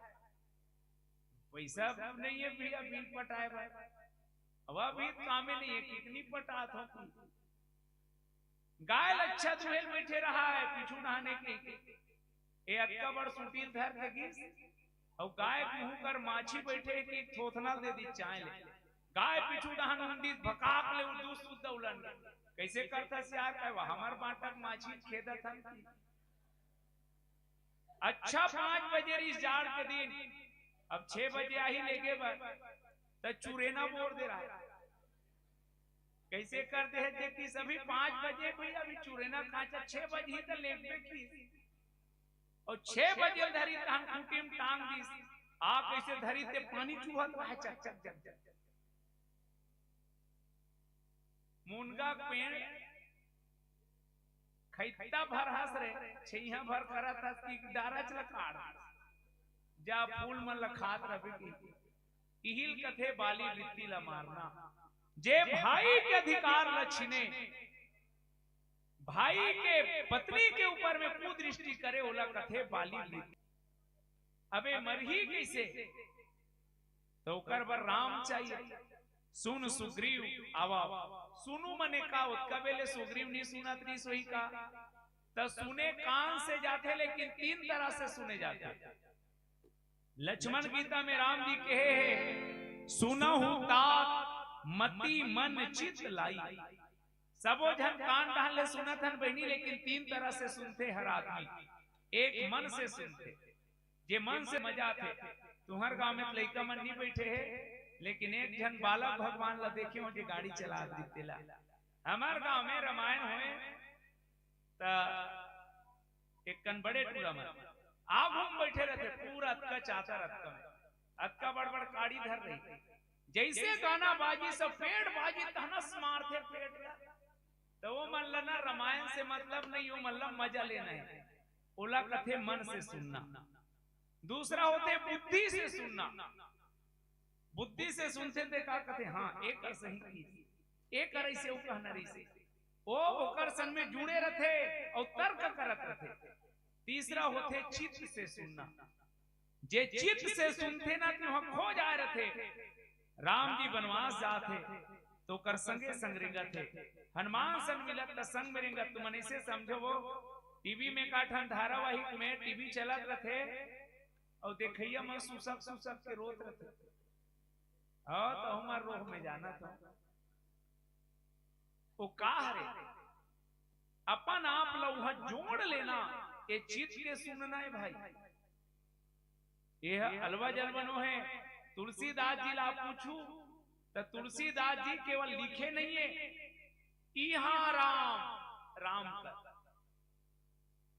"पइसा नहीं हे भैया बिल पटाय बर, अब अभी कामे नहीं हे, कितनी पटात हो।" गाय ल अच्छा दुहे ल बइठे रहय, पीछू डहन एक, ए अतका बड़ सूटी ल धर के गिस, अउ गाय मुहूं कर माछी बइठे हे कि थोथना ल दे दिस चांय ले। गाय पीछू डहन उंडिस, भकाक ले उंडिस, सुद्धा उलन गे। "कइसे करथस यार?" कहय, "वो हमर बांटा के माछी खेदत हन।" अच्छा, पाँच बजे रिहिस जाड़ के दिन, अब छह बजे आही लेगे बर, त चुरेना बोर दे रहय। कइसे कर दे हे, देखिस अभी पाँच बजे भैया, अभी चुरेना कांचा, छह बजे ही त लेगबे किहिस। अउ छह बजे धरिस तहान खूंटी म टांग दिस, आ कइसे धरिस ते पानी चुहत रहय, चक चक चक चक। मुनगा के पेड़ खइत्ता भर हस रे, छइहां भर करत हस कि डारच ल काट। जा फूल मन ल खात रहिबे कि। इही ल कथे बाली बित्ती ल मारना। जे भाई के अधिकार ल छीने, भाई के पत्नी के ऊपर में कुदृष्टि करे, ओला कथे बाली बित्ती। अबे मरही कइसे? त ओकर बर राम चाहिए। सुन सुग्रीव, आवा। सुनु मने का, ओतका बेले सुग्रीव नी सुनत रिहिस होही का? त सुने कान से जाथे, लेकिन तीन तरह से सुने जाथे। लक्ष्मण गीता में राम जी कहे हे, "सुनहु तात मति मन चित लाई।" सबो झन कान डाल ले सुनत हन बहिनी, लेकिन तीन तरह से सुनथे हर आदमी। एक मन से सुनथे, जे मन से मजा आथे। तुंहर गांव में त लइका मन नी बइठे हे, लेकिन एक झन बालक भगवान ला देखे हों जे गाड़ी चलात रिहिस तेला। हमर गांव में रामायण होय त एक कन बड़े टूरा मन आगू में बइठे रहिथे, पूरा अतका चादर अतका में, अतका बड़ बड़ काड़ी धर रही। जइसे गाना बाजिस, सब पेट बाजिस, तहनस मारथे पेट ला। त वो मन ला ना रामायण से मतलब नहीं, वो मन ला मजा लेना हे। ओला कथे मन से सुनना। दूसरा होथे बुद्धि से सुनना। बुद्धि से सुनथे ते का कथे, हाँ, एकर सही कहिस, एकर अइसे, वो कहना रहिसे। वो ओकर संग में जुड़े रथे अउ तर्क करत रथे। तीसरा होथे चित्त से सुनना। जे चित्त से सुनथे ना, ते वहां खो जाय रथे। राम जी बनवास जात हे, त ओकर संगे संग रेंगत हे। हनुमान संग मिलत त संग में रेंगत। तुमन अइसे समझो, वो टीवी में का ठन धारावाहिक में टीवी चलत रथे, अउ देखइया मन सुसक सुसक के रोत रथे। हाँ, तो हमार रोह में जाना तो। वो का हरे? अपन आप ला उहाँ जोड़ लेना, ये चित के सुनना है भाई। ये अलवा जलवा नो है। तुलसीदास जी ला पूछू, तो तुलसीदास जी केवल लिखे नहीं है, इहाँ राम, राम कर,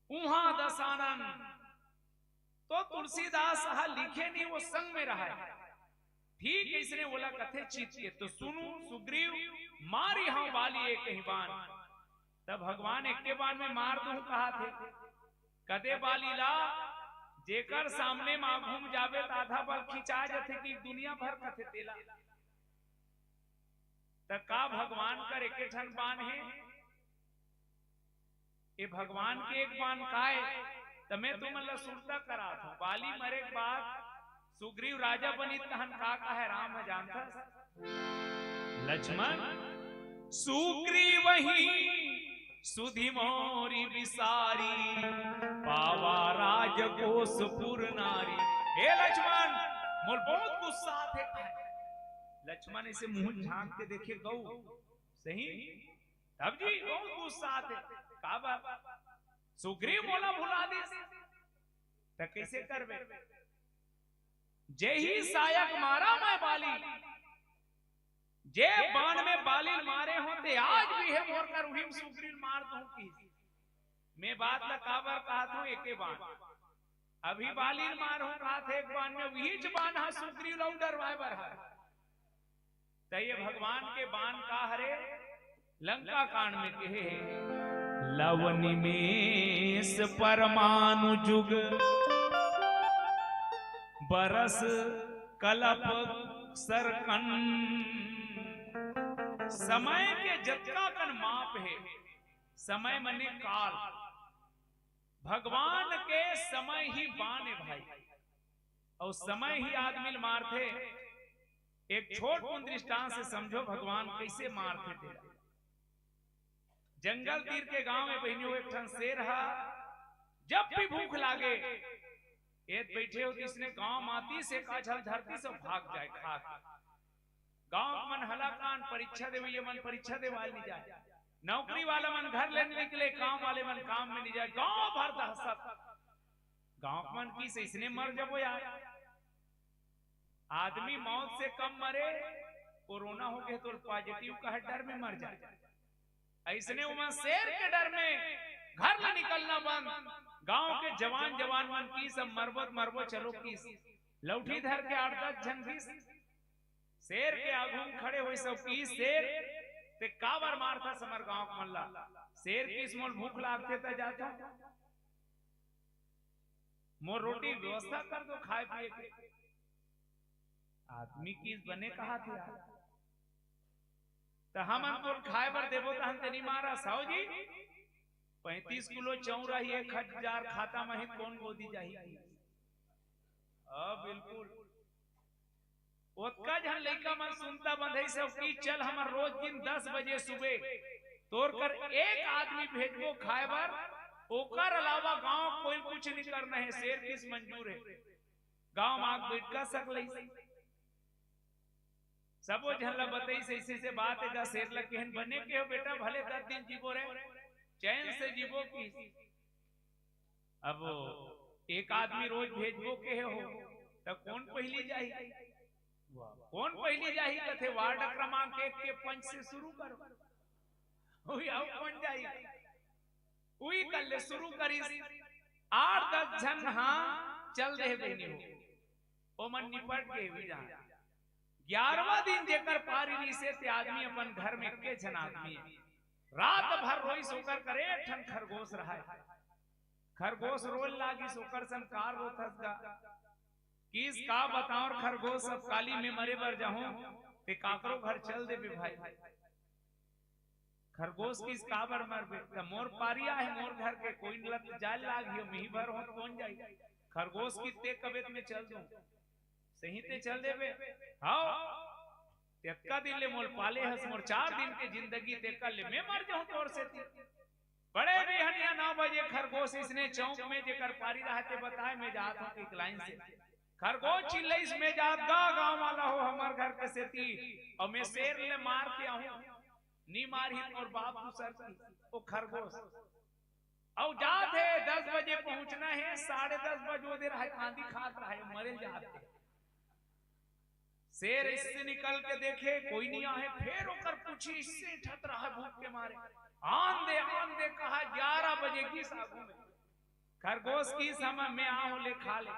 उहाँ दसानन। तो तुलसीदास ह लिखे नहीं, वो संग में रहा है। ठीक इसने बोला कथे चित के, तो सुनू सुग्रीव, मारी हँव बाली एक ही बान। तब भगवान एक के बान में मार दूं कहा थे। कदे बाली ला, जेकर सामने मा घूम जाबे त आधा बल खिंचा जथे कि दुनिया भर कथे तेला। त का भगवान कर एके ठन बान हे? ए भगवान के एक बान काय? त मैं तुमन ला सुरता करात हूँ। बाली मरे के बाद सुग्रीव राजा बनिस तहन का कहे राम ह जानथस? लक्ष्मण, सुग्रीवहिं सुधि मोरि बिसारी, पावा राजकोष पुर नारी। हे लक्ष्मण, मोर बहुत गुस्सा आथे। लक्ष्मण ऐसे मुँह झाँक के देखे, गऊ सही, तब जी बहुत गुस्सा आथे। का बात? सुग्रीव मोला भुला दिस, त कैसे करबे? जेहि सायक मारा मैं बाली, जे बान में बाली मारे हों ते आज भी हे मोर कर, उही म सुग्रीव मार दूं कि। मैं बात ला काबर कहत हूँ, एके बान। अभी बाली मार हूँ कहत हे एक बान में, उहीच बान ह सुग्रीव ला डरवाए बर ह। त ये भगवान के बान का हरे? लंका कांड में कहे, लव निमेष परमाणु जुग, बरस कलप सरकन। समय के जतका कन माप हे, समय मने काल, भगवान के समय ही बान हे भाई, अउ समय ही आदमी ल मारथे। एक छोट कुन दृष्टांत से समझो भगवान कैसे मारथे तेला। जंगल तीर के गांव में बहिनियों एक ठन शेर हा, जब भी भूख लागे, एत बैठे होतिस ने गांव म आतिस, एकाझन धरतिस अउ भाग जाय खा के। गांव के मन हलाकान, परीक्षा देवइया मन परीक्षा देवाल नि जाय, नौकरी वाला मन घर ले नि निकले, काम वाले मन काम में नि जाय, गांव भर दहशत। गांव के मन किहिस अइसने मर जबो यार। आदमी मौत से कम मरे, कोरोना हो गए तो पॉजिटिव कहे डर में मर जाय। अइसने ओमन शेर के डर में घर ले निकलना बंद। गांव के जवान जवान मन किहिस अब मरबो त मरबो, चलो किहिस। लौठी धर के आठ दस झन गिस। शेर के आगू म खड़े होइस अउ किहिस, शेर, ते काबर मारथस हमर गांव के मन ला? शेर किहिस मोला भूख लागथे त जाथंव। मोर रोटी व्यवस्था कर दो खाए पिए के। आदमी किहिस बने कहत हे यार। त हमन तोला खाए बर देबो त हम ते नि मारस, साहू जी। पैंतीस किलो चौरा ही एक हजार खाता म ही, कोन गोदी जाही? हाँ, बिल्कुल। ओतका झन लइका मन सुनता बंधई सब कि चल हमर रोज दिन दस बजे सुबह तोर कर एक आदमी भेजबो खाए बर, ओकर अलावा गांव कोई कुछ नि करना हे, शेर किहिस मंजूर हे। गांव म आके बैठ का सकलई। सबो झन ला बतईस अइसे अइसे बात हे गा, शेर ला केहेन बने केहेव बेटा, भले दस दिन जीबो रे, चैन से जीबो किहिस। अब एक आदमी रोज भेजबो केहे हो, त कोन पहिली जाही? कोन पहिली जाही? कथे वार्ड क्रमांक एक के पंच से शुरू करो, उही अउ कोन जाही? उही कर ले शुरू करिस। आठ दस झन हा चल दे बहिनी हो, ओमन निपट गे हुई जहां। ग्यारहवां दिन जेकर पारी रिहिसे ते आदमी अपन घर में के झन आदमी हे। रात भर रोइस, ओकर कर एक ठन खरगोश रहय। खरगोश रोय लागिस, ओकर सन का रोथस गा। किहिस का बतांव खरगोश, अब काली मैं मरे बर जाहूं, ते काकरो घर चल देबे भाई। खरगोश किहिस काबर मरबे? त मोर पारी आहे, मोर घर के कोई लत जाय लागही, मिही भर हों त कोन जाही? खरगोश किहिस ते कबे त मैं चल दूं। सही ते चल देबे? हाव। ते अतका दिन ले मोला पाले हस, मोर चार दिन के जिंदगी ते कर ले, मैं मर जाहूं तोर सेती। बड़े बिहनिया नौ बजे खरगोश अइसने चौक में जेकर पारी रहय ते बताय, मैं जात हों एक लाइन से। खरगोश चिल्लइस, "मैं जात गा गांव वाला हो हमर घर के सेती, अउ मैं सेर ले मार के आहूं, नी मारही मोर बाप दूसर की, ओ खरगोश।" अउ जात हे, दस बजे पहुंचना हे, साढ़े दस बजे ओ दे रहे, कांदी खात रहे, मरे जात हे। सेर इससे निकल के देखे, कोई नहीं आहे, फेर ओकर पूछी, इससे ठत रहा भूख के मारे। आन दे, आन दे, कहा ग्यारह बजे की सागू में। खरगोश की समय में आहूं ले खा ले।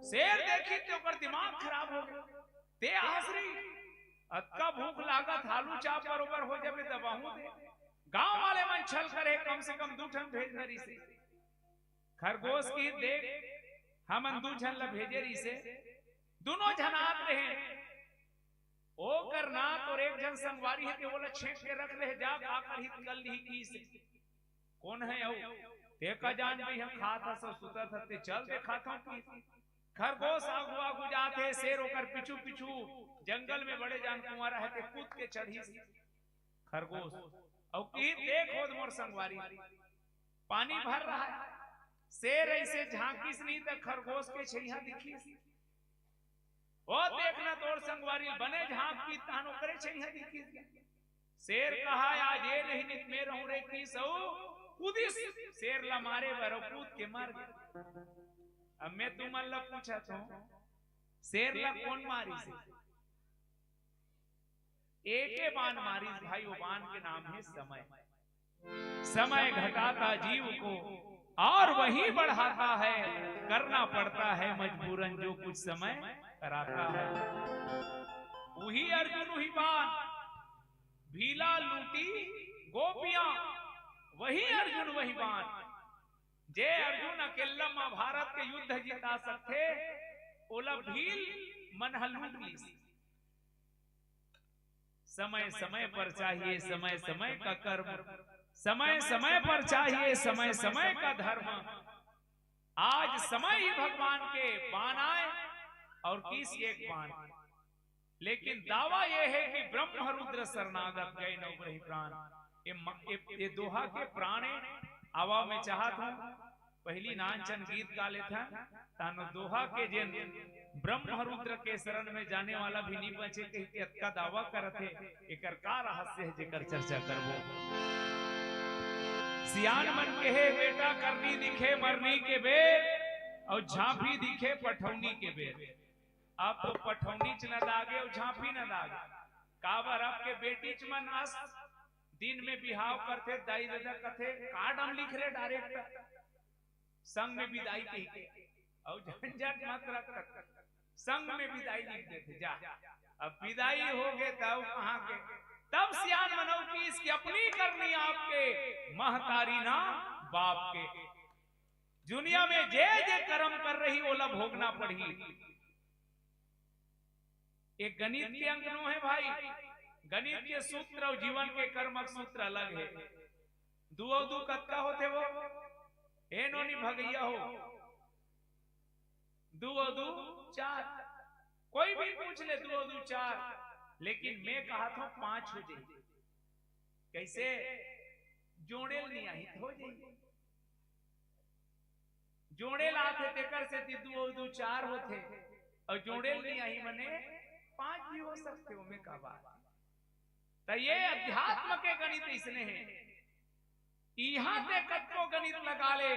सेर देखी तो ओकर दिमाग खराब हो गया। ते आसरी, अतका भूख लागत, आलू चाप बरोबर हो जाबे तब आहूं दे। गांव वाले मन छल करे, कम से कम दू ठन भेज धरी से। खरगोश की देख, हमन दू झन ल भेजे रहिसे, दुनों झन आत रहे। ओकर नात अउ एक झन संगवारी हे, ते ओला छेंक के रख ले, जा का करही, कल लिही की से। कोन हे अउ? ते का जान भी हम खात हस, सुतत हस, ते चल देखात हूं की। खरगोश आगू आगू जात हे, सेर ओकर पीछू पीछू जंगल में बड़े जान कुआं रहे, ते कूद के चढ़िस खरगोश। अउ की देख होत मोर संगवारी, पानी भर रहा है। सेर ऐसे झांकिस नहीं त खरगोश के छैहा दिखिस। ओ देखना तोर संगवारी बने झांक की तहन ओकरे छैहा दिखिस। सेर कहा, "आज ये नहीं नित में रहूं रे" की सऊ कूदिस सेर ला मारे बर, कूद के मर गे। अब मैं तुमन ला पूछत हूं, सेर ला कोन मारिस? एके बान मारिस भाई, वो बान के नाम है समय। समय घटाता जीव को और वही बढ़ाता है, करना पड़ता है मजबूरन जो कुछ समय कराता है। वही अर्जुन वही बान, भीला लूटी गोपियां, वही अर्जुन वही बान। जे अर्जुन अकेला महाभारत के युद्ध जिता सकथे, ओला भील मन ह लूट लीस। समय समय पर चाहिए समय समय का कर्म, समय समय पर चाहिए समय समय का धर्म। आज समय ही भगवान के बान आए और किस एक बान। लेकिन दावा यह है कि ब्रह्म रुद्र शरणागत गए नवग्रही प्राण। ये म-, ये, ये दोहा के प्राण है। आवा मैं चाहत हूं पहली नानचन गीत गा लेथन, तानो दोहा के जेन ब्रह्म रुद्र के शरण में जाने वाला भी नहीं बचे, कही के अतका दावा करत हे, एकर का रहस्य है जेकर चर्चा करबो। सियान मन कहे, "बेटा करनी दिखे मरनी के बेर, और झांपी दिखे पठौनी के बेर।" अब तो पठौनी च न दागे और झांपी न दागे। काबर अब के बेटी च मन अस दिन में बिहाव करथे, दाई ददा कथे, "कार्ड हम लिख रहे डायरेक्ट।" संग में बिदाई कही के, अउ झंझट मत रख, संग में बिदाई लिख देथे, जा। अब बिदाई हो गए तब कहां के, तब सियान मन अउ किस कि अपनी करनी आपके, महतारी ना बाप के। दुनिया में जे जे कर्म कर रही ओला भोगना पड़ही। एक गणित के अंक नो है भाई, गणित के सूत्र और जीवन के कर्मक सूत्र अलग है। दू अउ दू कतका होथे वो? ए नोनी भगैया हो, दू अउ दू चार। कोई भी पूछ ले, दू अउ दू चार, लेकिन मैं कहा था पांच हो जाए। कैसे? जोड़ेल नहीं आही त हो जाए। जोड़ेल आथे तेकर सेती दू अउ दू चार होथे, अउ जोड़ेल नहीं आही मने पांच भी हो सकथे, ओमे का बात। त ये अध्यात्म के गणित इसने है। इहां ते कतको गणित लगा ले,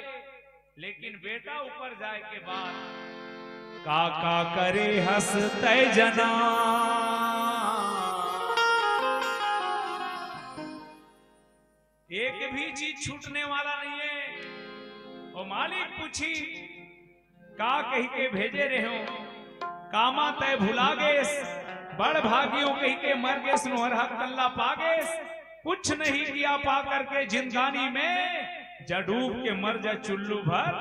लेकिन बेटा ऊपर जाए के बाद का का करे हस तय जना। एक भी चीज छूटने वाला नहीं है। वो मालिक पूछी, "का कही के भेजे रहे हो? कामा तय भुला गेस? बड़ भागियों कही के मर गेस, नोहरहा तल्ला पा गेस? कुछ नहीं किया पा करके जिंदगानी में, जा डूब के मर जा चुल्लू भर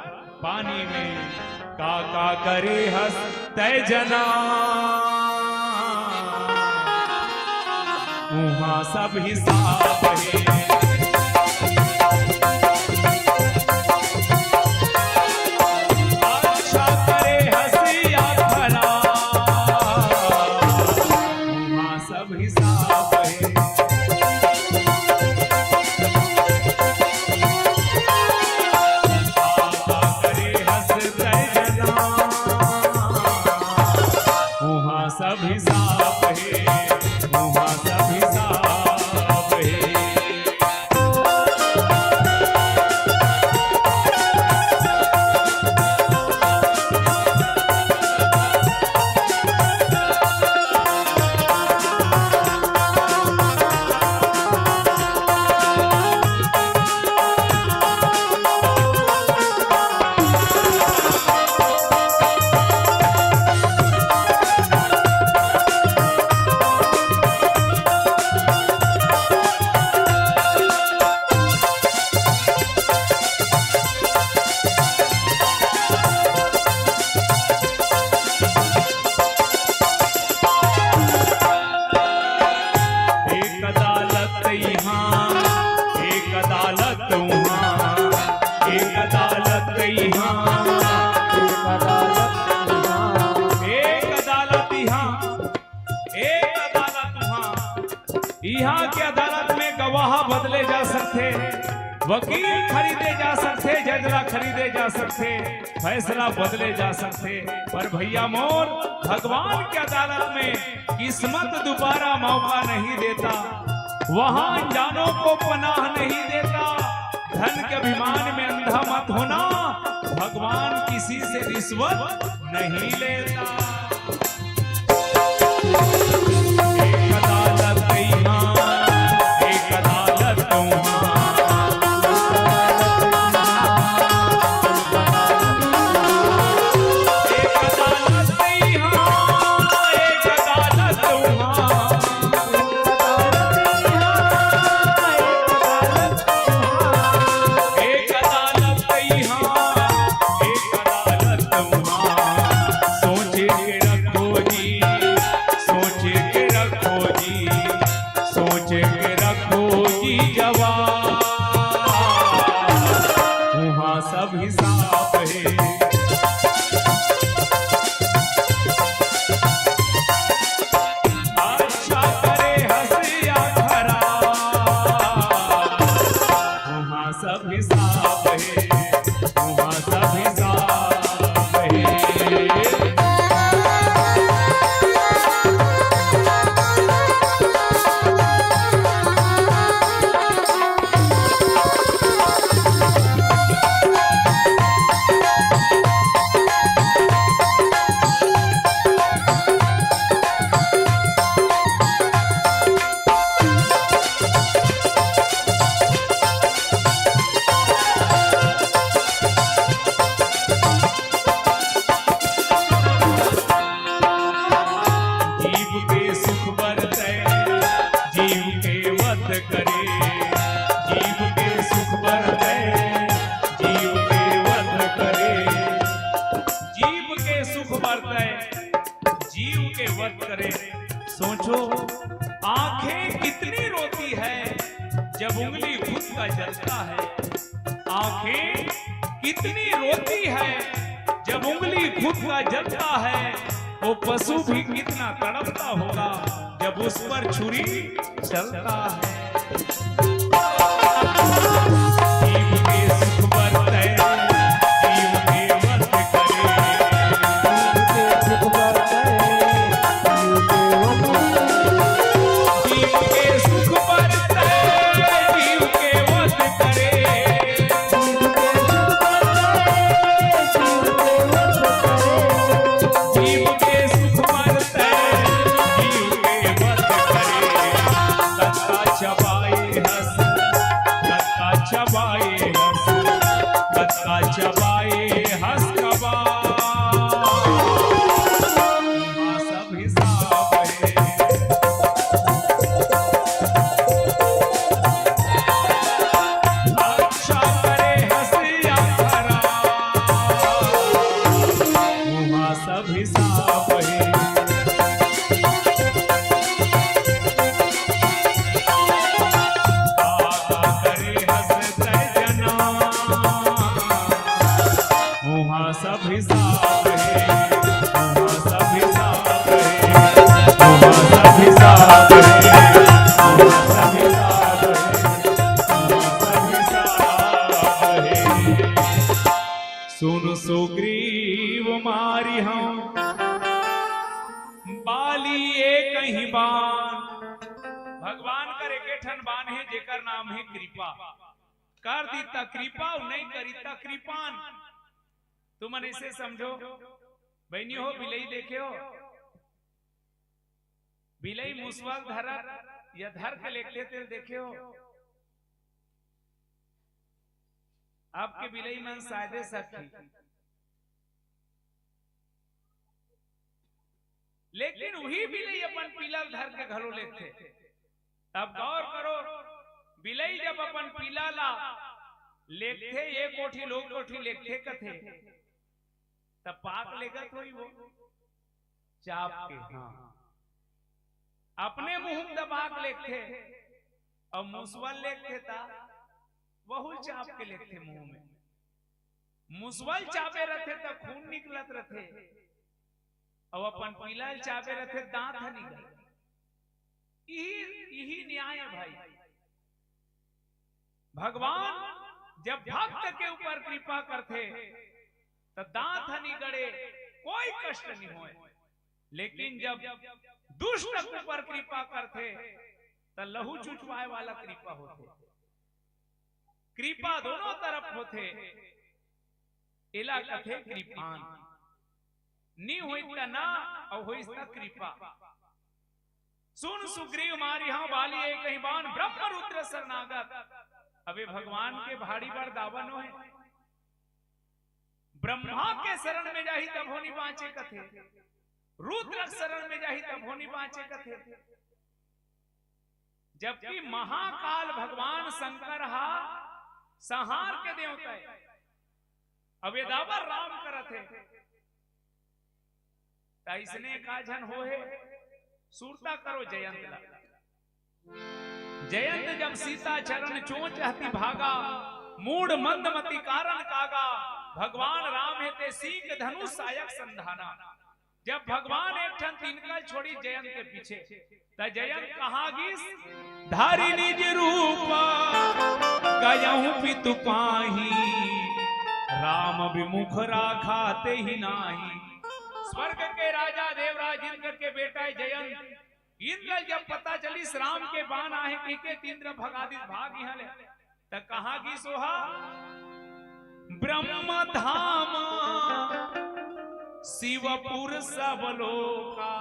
पानी में।" का का करे हस तय जना, उहाँ सब हिसाब हे। अच्छा करे हस या खराब, उहाँ सब हिसाब हे। वकील खरीदे जा सकथे, जज ला खरीदे जा सकथे, फैसला बदले जा सकथे, पर भैया मोर, भगवान के अदालत में किस्मत दोबारा मौका नहीं देता, वहां अनजानों को पनाह नहीं देता। धन के अभिमान में अंधा मत होना, भगवान किसी से रिश्वत नहीं लेता। एक अदालत यहाँ, एक अदालत वहाँ। एक अदालत यहाँ, एक अदालत वहाँ। एक अदालत यहाँ, एक अदालत वहाँ। सोच के रखो जी, सोच के रखो जी, सोच के रखो जी जवाब। वहाँ सब हिसाब है। अच्छा करे हंस या खराब, वहाँ सब हिसाब है, वहाँ सब हिसाब है। जीव के सुख बर तैं, जीव के वध करे। जीव के सुख बर तैं, जीव के वध करे। जीव के सुख बर तैं, जीव के वध करे। सोचो, आंखें कितनी रोती है जब उंगली खुद का जलता है। आंखें कितनी रोती है जब उंगली खुद का जलता है। वो पशु भी कितना तड़पता होगा जब उस पर छुरी चलता है। जीव के सुख बर तैं, जीव के वध करे। जीव के सुख बर तैं, जीव के वध करे। जीव के सुख बर तैं, जीव के वध करे। जीव के सुख बर तैं, जीव के वध करे। जीव के सुख बर तैं, जीव के वध करे। कतका चबाए हस, कतका चबाए हस, कतका चबाए हस कबाब। वहाँ सब हिसाब है। अच्छा करे हंस या खराब, वहाँ सब हिसाब है। का करे हंस तैं जना, वहाँ सब हिसाब है, वहाँ सब हिसाब है, वहाँ सब हिसाब है, वहाँ सब हिसाब है, वहाँ सब हिसाब है। सुन सुग्रीव मारिहंव बाली एक ही बान। भगवान कर एके ठन बान हे, जेकर नाम हे कृपा। कर दिता कृपा, अउ नइ करिता कृपान। तुमन ऐसे समझो, बहिनी हो, बिलई देखे हो? बिलई मुसवा ल धरत या धर के लेगथे तेला देखे हो? अब के बिलई मन शायदे सखी, लेकिन उही बिलई अपन पीला ल धर के घलो लेगथे। अब गौर करो, बिलई जब अपन पीला ला लेगथे, ए कोठी ले ओ कोठी लेगथे कथे, त पाक लेगत होही वो चाप के, हाँ, अपने मुंह म दबा के लेगथे, अउ मुसवा ल लेगथे त वहू ल चाप के लेगथे मुंह में। मुसवा ल चापे रथे त खून निकलत रथे, अउ अपन पीला ल चापे रथे, दांत ह निकलत। इही, इही न्याय हे भाई। भगवान जब भक्त के ऊपर कृपा करथे, त दांत ह नी गड़े, कोई कष्ट नहीं होय। लेकिन जब दुष्ट के ऊपर कृपा करथे, त लहू चुचवाए वाला कृपा होथे। कृपा दोनों तरफ होथे, एला कथे कृपान। नी होई त ना, अउ होई त कृपा। सुन सुग्रीव मारिहंव बाली एक ही बान, ब्रह्म रुद्र शरणागत। अबे भगवान के भारी बरदावन हे। ब्रह्मा के शरण में जाही तभो नी बांचे कथे, रुद्र के शरण में जाही तभो नी बांचे कथे। जबकि महाकाल भगवान शंकर हा संहार के देवता हे। अब ये दाबर राम करत हे, त इसने का झन होहे, सुरता करो जयंत ला। जयंत जब सीता चरण चोंच अति भागा, मूढ़ मंद मति कारण कागा, भगवान राम हे ते सींग धनुष सायक संधाना। जब भगवान एक ठन तिनका छोड़ी जयंत के पीछे, त जयंत कहा गिस, धारी निज रूपा गयहु पितु पाही, राम विमुख राखा तेहि नाही। स्वर्ग के राजा देवराज इंद्र के बेटा हे जयंत, इंद्र जब पता चलिस राम के बान आहे कहिके, त इंद्र भगा दिस, भाग इहां ले। त कहा गिस ओहा, ब्रह्म धाम शिवपुर सब लोका,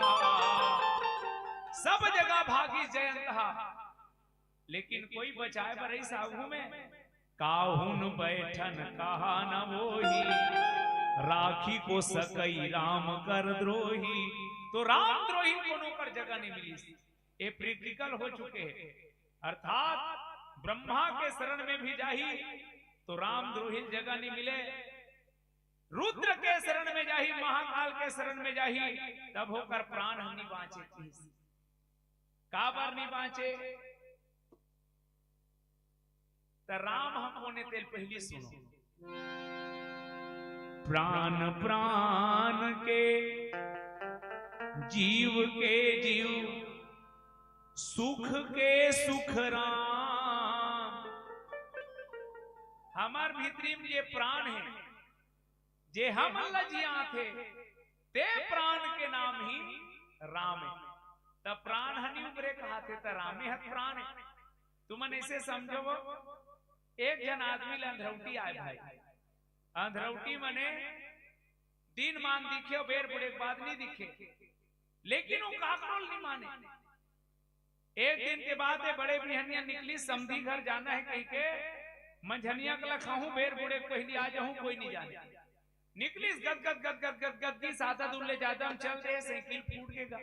सब जगह भागिस जयंत हा। लेकिन कोई बचाए बर रहिस आगू में, काहुन बैठन कहा न वोही, राखी को सकई राम कर द्रोही। तो राम द्रोही कोनो कर जगह नहीं मिलिस। ये प्रैक्टिकल हो चुके हे। अर्थात ब्रह्मा के शरण में भी जाही तो राम द्रोही जगह नहीं मिले, रुद्र के शरण में जाही, महाकाल के शरण में जाही, तब ओकर प्राण ह नी बांचे किहिस। काबर नी बांचे? त राम ह कोन ए तेला पहिली सुनो। प्राण प्राण के, जीव के जीव, सुख के सुख राम। हमर भीतरी में जे प्राण हे, जे हमन ला जियाथे, ते प्राण के नाम ही राम हे। त प्राण ह नी उबरे कहाथे, त रामे ह प्राण हे। तुमन ऐसे समझो, एक झन आदमी ला अंधरौटी आय भाई, अंधरौटी मने दिन मान दिखे, बेर बुड़े के बाद नी दिखे, लेकिन वो काकरो ल नी माने। एक दिन के बाद ये बड़े बिहनिया निकलिस, समधी घर जाना हे कहिके, मंझनिया के ला खाहूं, बेर बुड़े के पहिली आ जाहूं, कोई नी जाने। निकलिस गदगद गदगद गदगद गिस, आधा दूर ले जादा म चल दे, साइकिल फूट गे गा।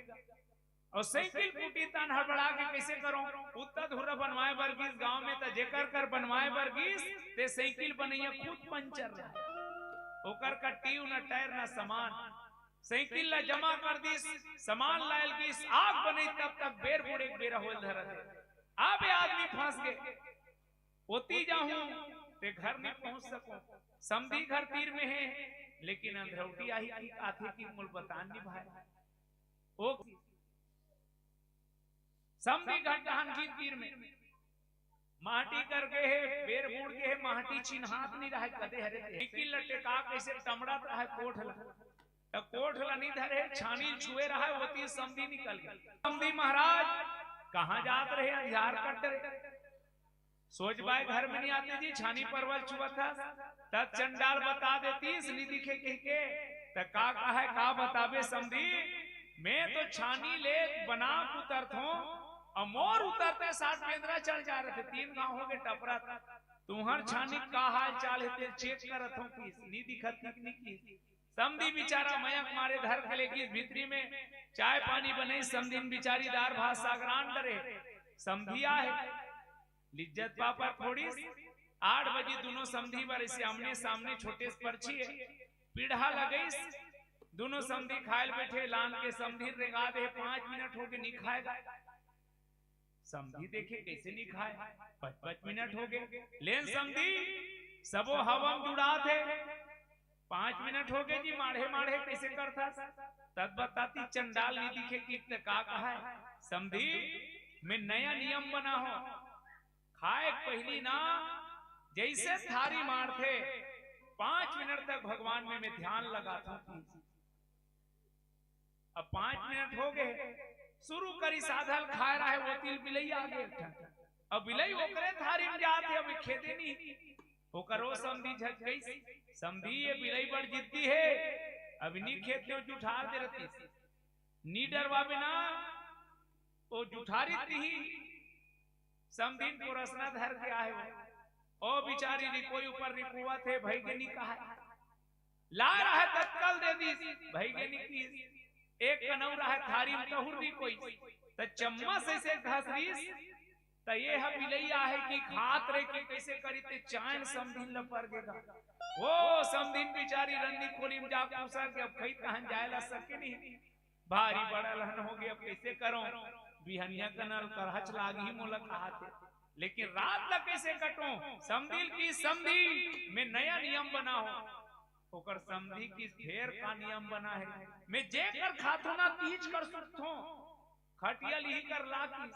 अउ साइकिल फूटी तन हड़बड़ा के कइसे करों, उत्ता धुर्रा बनवाए बर गिस गांव में, त जेकर कर बनवाए बर गिस, ते साइकिल बनइया खुद पंचर रहे। ओकर का ट्यूब न टायर न सामान। साइकिल ला जमा कर दिस, सामान लायल गिस, आग बनई तब तक बेर बुड़े के बेरा होल धरत हे। अब ये आदमी फंस गे, ओती जाहूं ते घर नी पहुंच सकों। समधी घर तीर में हे, लेकिन अंधरौटी आही कि आथे कि मोला बतान नी भाई। ओ समधी घर डहन गिस तीर में, माटी कर गे हे, बेर बुड़ गे हे, माटी चिन्हात नी रहय, कदे हरे ते। साइकिल ल टेका कइसे टमड़त रहय कोठ ल, त कोठ ल नी धरे, छानी ल छुए रहय, ओती समधी निकल गे। समधी महाराज, कहां जात रहे, अंधियार कट डरे। सोच बाय घर में नी आते जी, छानी परवल चुवत हस, त चंडाल बता देतिस, नी दिखे कहिके। त का कहय, का बताबे समधी, मैं तो छानी ले बना के उतरथों, अउ मोर उतरते साथ बेंदरा चल जा रहे थे, तीन गांव हो गए टपरत। तुंहर छानी का हाल चाल हे, ते चेक करत हों कि नी दिखत कि नी कि। समधी बिचारा मया के मारे धर के ले गिस भीतरी में, चाय पानी बनइस, समधिन बिचारी दार भात साग रांध डरे। समधी आहे, लिज्जत पापड़ फोड़िस। आठ बजे दुनों समधी बर अइसे आमने सामने छोटे से परछी हे, पीढ़ा लगइस। दुनों समधी खाय ल बइठे, लान के समधी रेंगा दे, पांच मिनट हो गे नी खाय गा। समधी देखे कइसे नी खाय, पांच पांच मिनट हो गे। लेन समधी, सबो हवा म उड़ात हे, पांच मिनट हो गे जी, माढ़े माढ़े कइसे करथस? तब बतातिस चंडाल नी दिखे कि त का कहय? समधी, मैं नया नियम बनाहों, खाय के पहिली ना जैसे थारी मारथे, पांच मिनट तक भगवान में मैं ध्यान लगाथंव। अब पांच मिनट हो गए, शुरू करिस, आधा ल खाय रहा है, वो तिल बिलई आ गए। अब बिलई ओकरे थारी में जात है, अब खेदे नहीं, ओकरो समधी झक गई। समधी, ये बिलई बड़ जिद्दी है, अब नहीं खेदे, जुठार दे रहती, नी डरवाबे ना, वो जुठारी ती ही। समधिन को रसना धर के आहे वो। ओ बिचारी रिकोई ऊपर रिकुवत हे, भई गे नी कहा। लाय रहा है तत्काल दे दीस, भई गे नी कहिस। एक कनऊ रहा है थारी में तहूं नी कोई। त चम्मच ऐसे घसरीस, त ये ह बिलई आहे कि खात रे कि कैसे करी ते चायन समधिन ल परगे गा। वो समधिन बिचारी रंदी खोली में जा घुसर के अब खई तहन जाय ला सके नहीं। भारी बड़ा लहन हो गया, अब कैसे करो? बिहनिया कनल करहच लागी मोला कहाथे, लेकिन रात ला कैसे कटो? समधी ल कहिस, समधी, मैं नया नियम बनाहूं। ओकर समधी कहिस, फेर का नियम बना है? मैं जे कर खाथंव ना, तीज कर सुतथंव। खटिया लिही कर ला कहिस।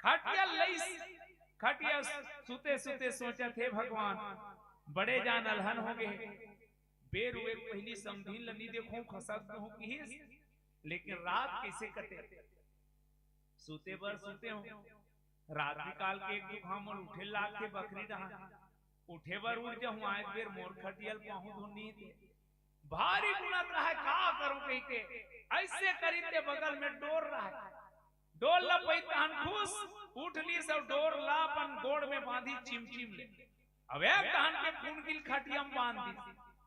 खटिया लइस, खटिया सुते सुते सोचत हे, भगवान, बड़े जान अलहन हो गए। बेर उबेर पहिली समधिन ल नी देखंव, खसक दूहूं कहिस, लेकिन रात कैसे कटे? सुते बर सुते हों, रात निकाल के एक दू घांव मोला उठे लागथे बखरी डहान, उठे बर उठ जाहूं, आय बेर मोर खटिया ल पाहूं धुन नहीं ते। भारी बुनत रहा है, का करूं कहिके, ऐसे करिस ते बगल में डोर रहा है, डोर ला पइस तहन खुस, उठ लीस अउ डोर ला अपन गोड़ में बांधिस चिमचिम ले। अब एक तहन के फूंद के खटिया में बांध दीस,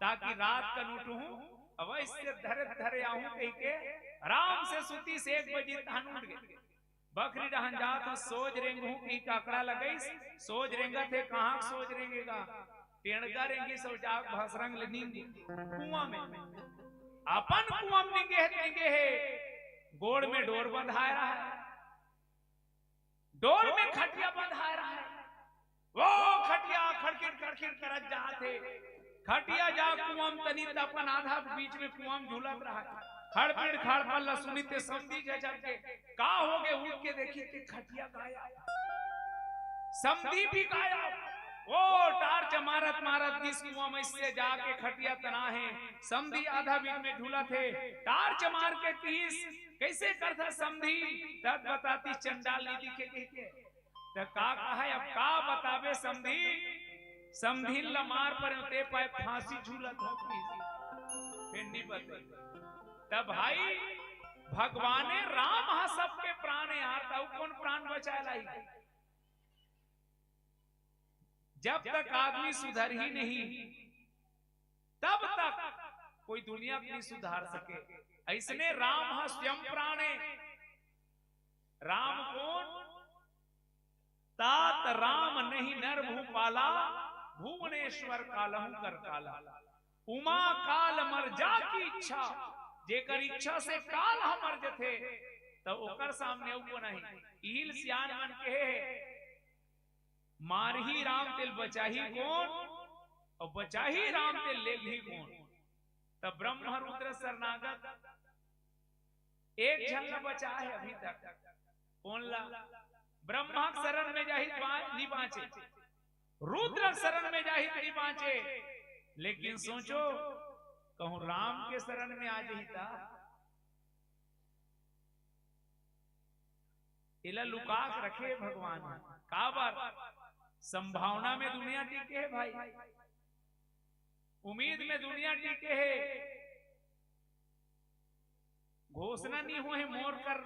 ताकि रात कन उठहूं। अब ऐसे धरे धरे आहूं कहिके आराम से सुतिस, एक बजे तहन उठ गे। बखरी डहन जात हूं, सोज रेंगहूं कहिके अकड़ा लगइस, सोज रेंगत हे, कहां के सोज रेंगे गा? टेंड़गा रेंगिस अउ जाके भसरंग ले निंग गे कुआं में। अपन कुआं में निंगे हे, निंगे हे, गोड़ में डोर बंधाय रहा है, डोर में खटिया बंधाय रहा है। वो खटिया खड़खिड़ खड़खिड़ करत जात हे। खटिया जा कुआं में तनिस त अपन आधा बीच में कुआं में झूलत रहा है। खड़पिड़ खड़पड़ ला सुनिस ते समधी झझक गे, का हो गे? उठ के देखिस ते खटिया गायब, समधी भी गायब। वो टार्च मारत मारत गिस कुआं में, इससे जाके खटिया तना हे, समधी आधा बीच में झूलत हे। टार्च मार के कहिस, कैसे करथा समधी? तब बतातिस चंडाल नी दिखे कहिके। त का कहा, अब का बताबे समधी? समधिन ल मार परेंव ते पाय फांसी झूलत हंव कहिस। फेर नी बते। त भाई, भगवाने राम ह सबके प्राण यार, त अउ कोन प्राण बचाय लाही? जब तक आदमी सुधरही नहीं, तब तक कोई दुनिया के नहीं सुधार सके। अइसने राम ह स्वयं प्राण हे। राम कोन? तात राम नहीं नर भूपाला, भुवनेश्वर कालहु कर काला। उमा काल मर जा की इच्छा, जेकर इच्छा से काल ह मर जथे, त ओकर सामने अउ कोन आही? इही ल सियान मन कहे हे, मारही राम तेल बचाही कोन, अउ बचाही राम तेल लेगही कोन? त ब्रह्म रुद्र शरणागत एक झन ल बचाय हे अभी तक। कोन ला? ब्रह्मा के शरण में जाही त बा-, नी बांचे, रुद्र के शरण में जाही त नी बांचे। लेकिन सोचो, कहूं राम के शरण में आ जाही त एला लुका के रखे भगवान ह। काबर? संभावना में दुनिया टिके हे भाई, उम्मीद में दुनिया टिके हे। घोषणा नी होहे मोर कर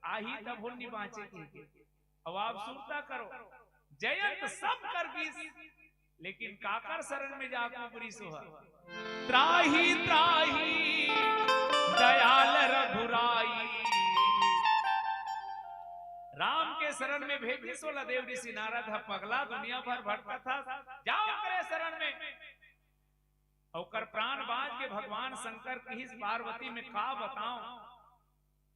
आही तभो नी बांचे कहिके। अब आप सुरता करो, जयंत सब कर गिस, लेकिन काकर शरण में जाके उबरिस ओह? त्राहि त्राहि दयाल रघुराई। राम के शरण में भेजिस ओला देव ऋषि नारद ह, पगला दुनिया भर भटकत हस, जा ओकरे शरण में। अउ ओकर प्राण बांच के भगवान शंकर कहिस पार्वती, मैं का बतांव,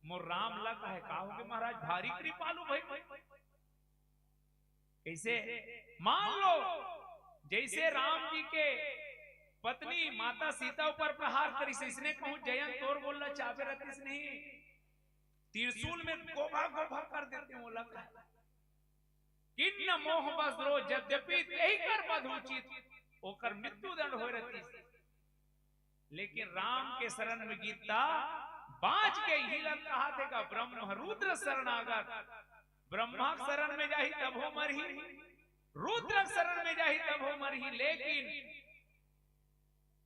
मोर राम ल कहे का होगे महाराज, भारी कृपालु भई। कैसे? मान लो, जैसे राम जी के पत्नी माता सीता ऊपर प्रहार करिस, इसने कहूं जयंत तोर गोड़ ल चाबे रहतिस नहीं, त्रिशूल में गोभा गोभा कर देतेंव ओला कहे। किन्न मोह बस रोग, यद्यपि तेहि कर बध उचित, ओकर मृत्यु दंड होय रहतिस, लेकिन राम के शरण में गिस त बाँच गे। इही ला कहाथे का ब्रह्म रुद्र शरणागत, ब्रह्मा के शरण में जाही तभो मरही, रुद्र के शरण में जाही तभो मरही, लेकिन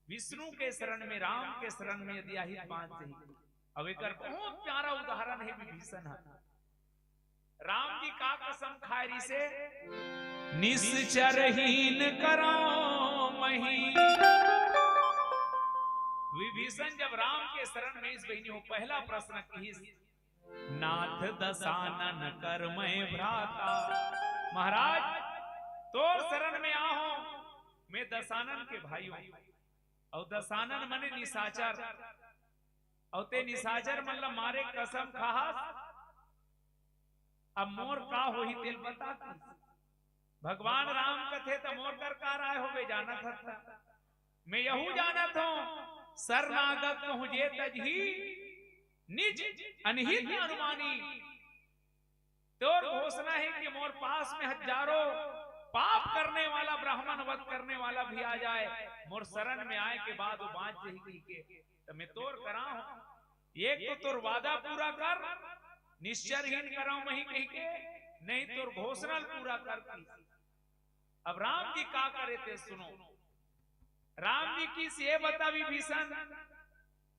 विष्णु के शरण में, राम के शरण में यदि आही त बाँच जाही। अब एकर बहुत प्यारा उदाहरण हे विभीषण ह। राम जी का कसम खाय रिहिसे, निश्चर हीन करौं महीं। विभीषण जब राम के शरण में आइस बहिनी हो, पहला प्रश्न किहिस, नाथ दसानन कर मैं भ्राता। महाराज, तोर शरण में आहों, मैं दसानन के भाई हों। अउ दसानन मने निशाचर। अउ तें निशाचर मन ला मारे कसम खाहस, अब मोर का होही तेला बता। भगवान राम कथे त मोर कर का राय होबे, जानत हस त। मैं यहू जानत हों, शरणागत कहूँ जे तजही, निज अनहित अनुमानी। तोर घोषणा हे कि मोर पास में हजारों पाप करने वाला, ब्राह्मण वध करने वाला भी आ जाय, मोर शरण में आय के बाद वो बाँच जाही कहिके, त मैं तोर करा हों। एक तो तोर वादा पूरा कर, निश्चर हीन करौं महीं कहिके, नहीं तोर घोषणा ल पूरा कर किहिस। अब राम जी का करे तें सुनो। राम जी किहिस, ये बता विभीषण,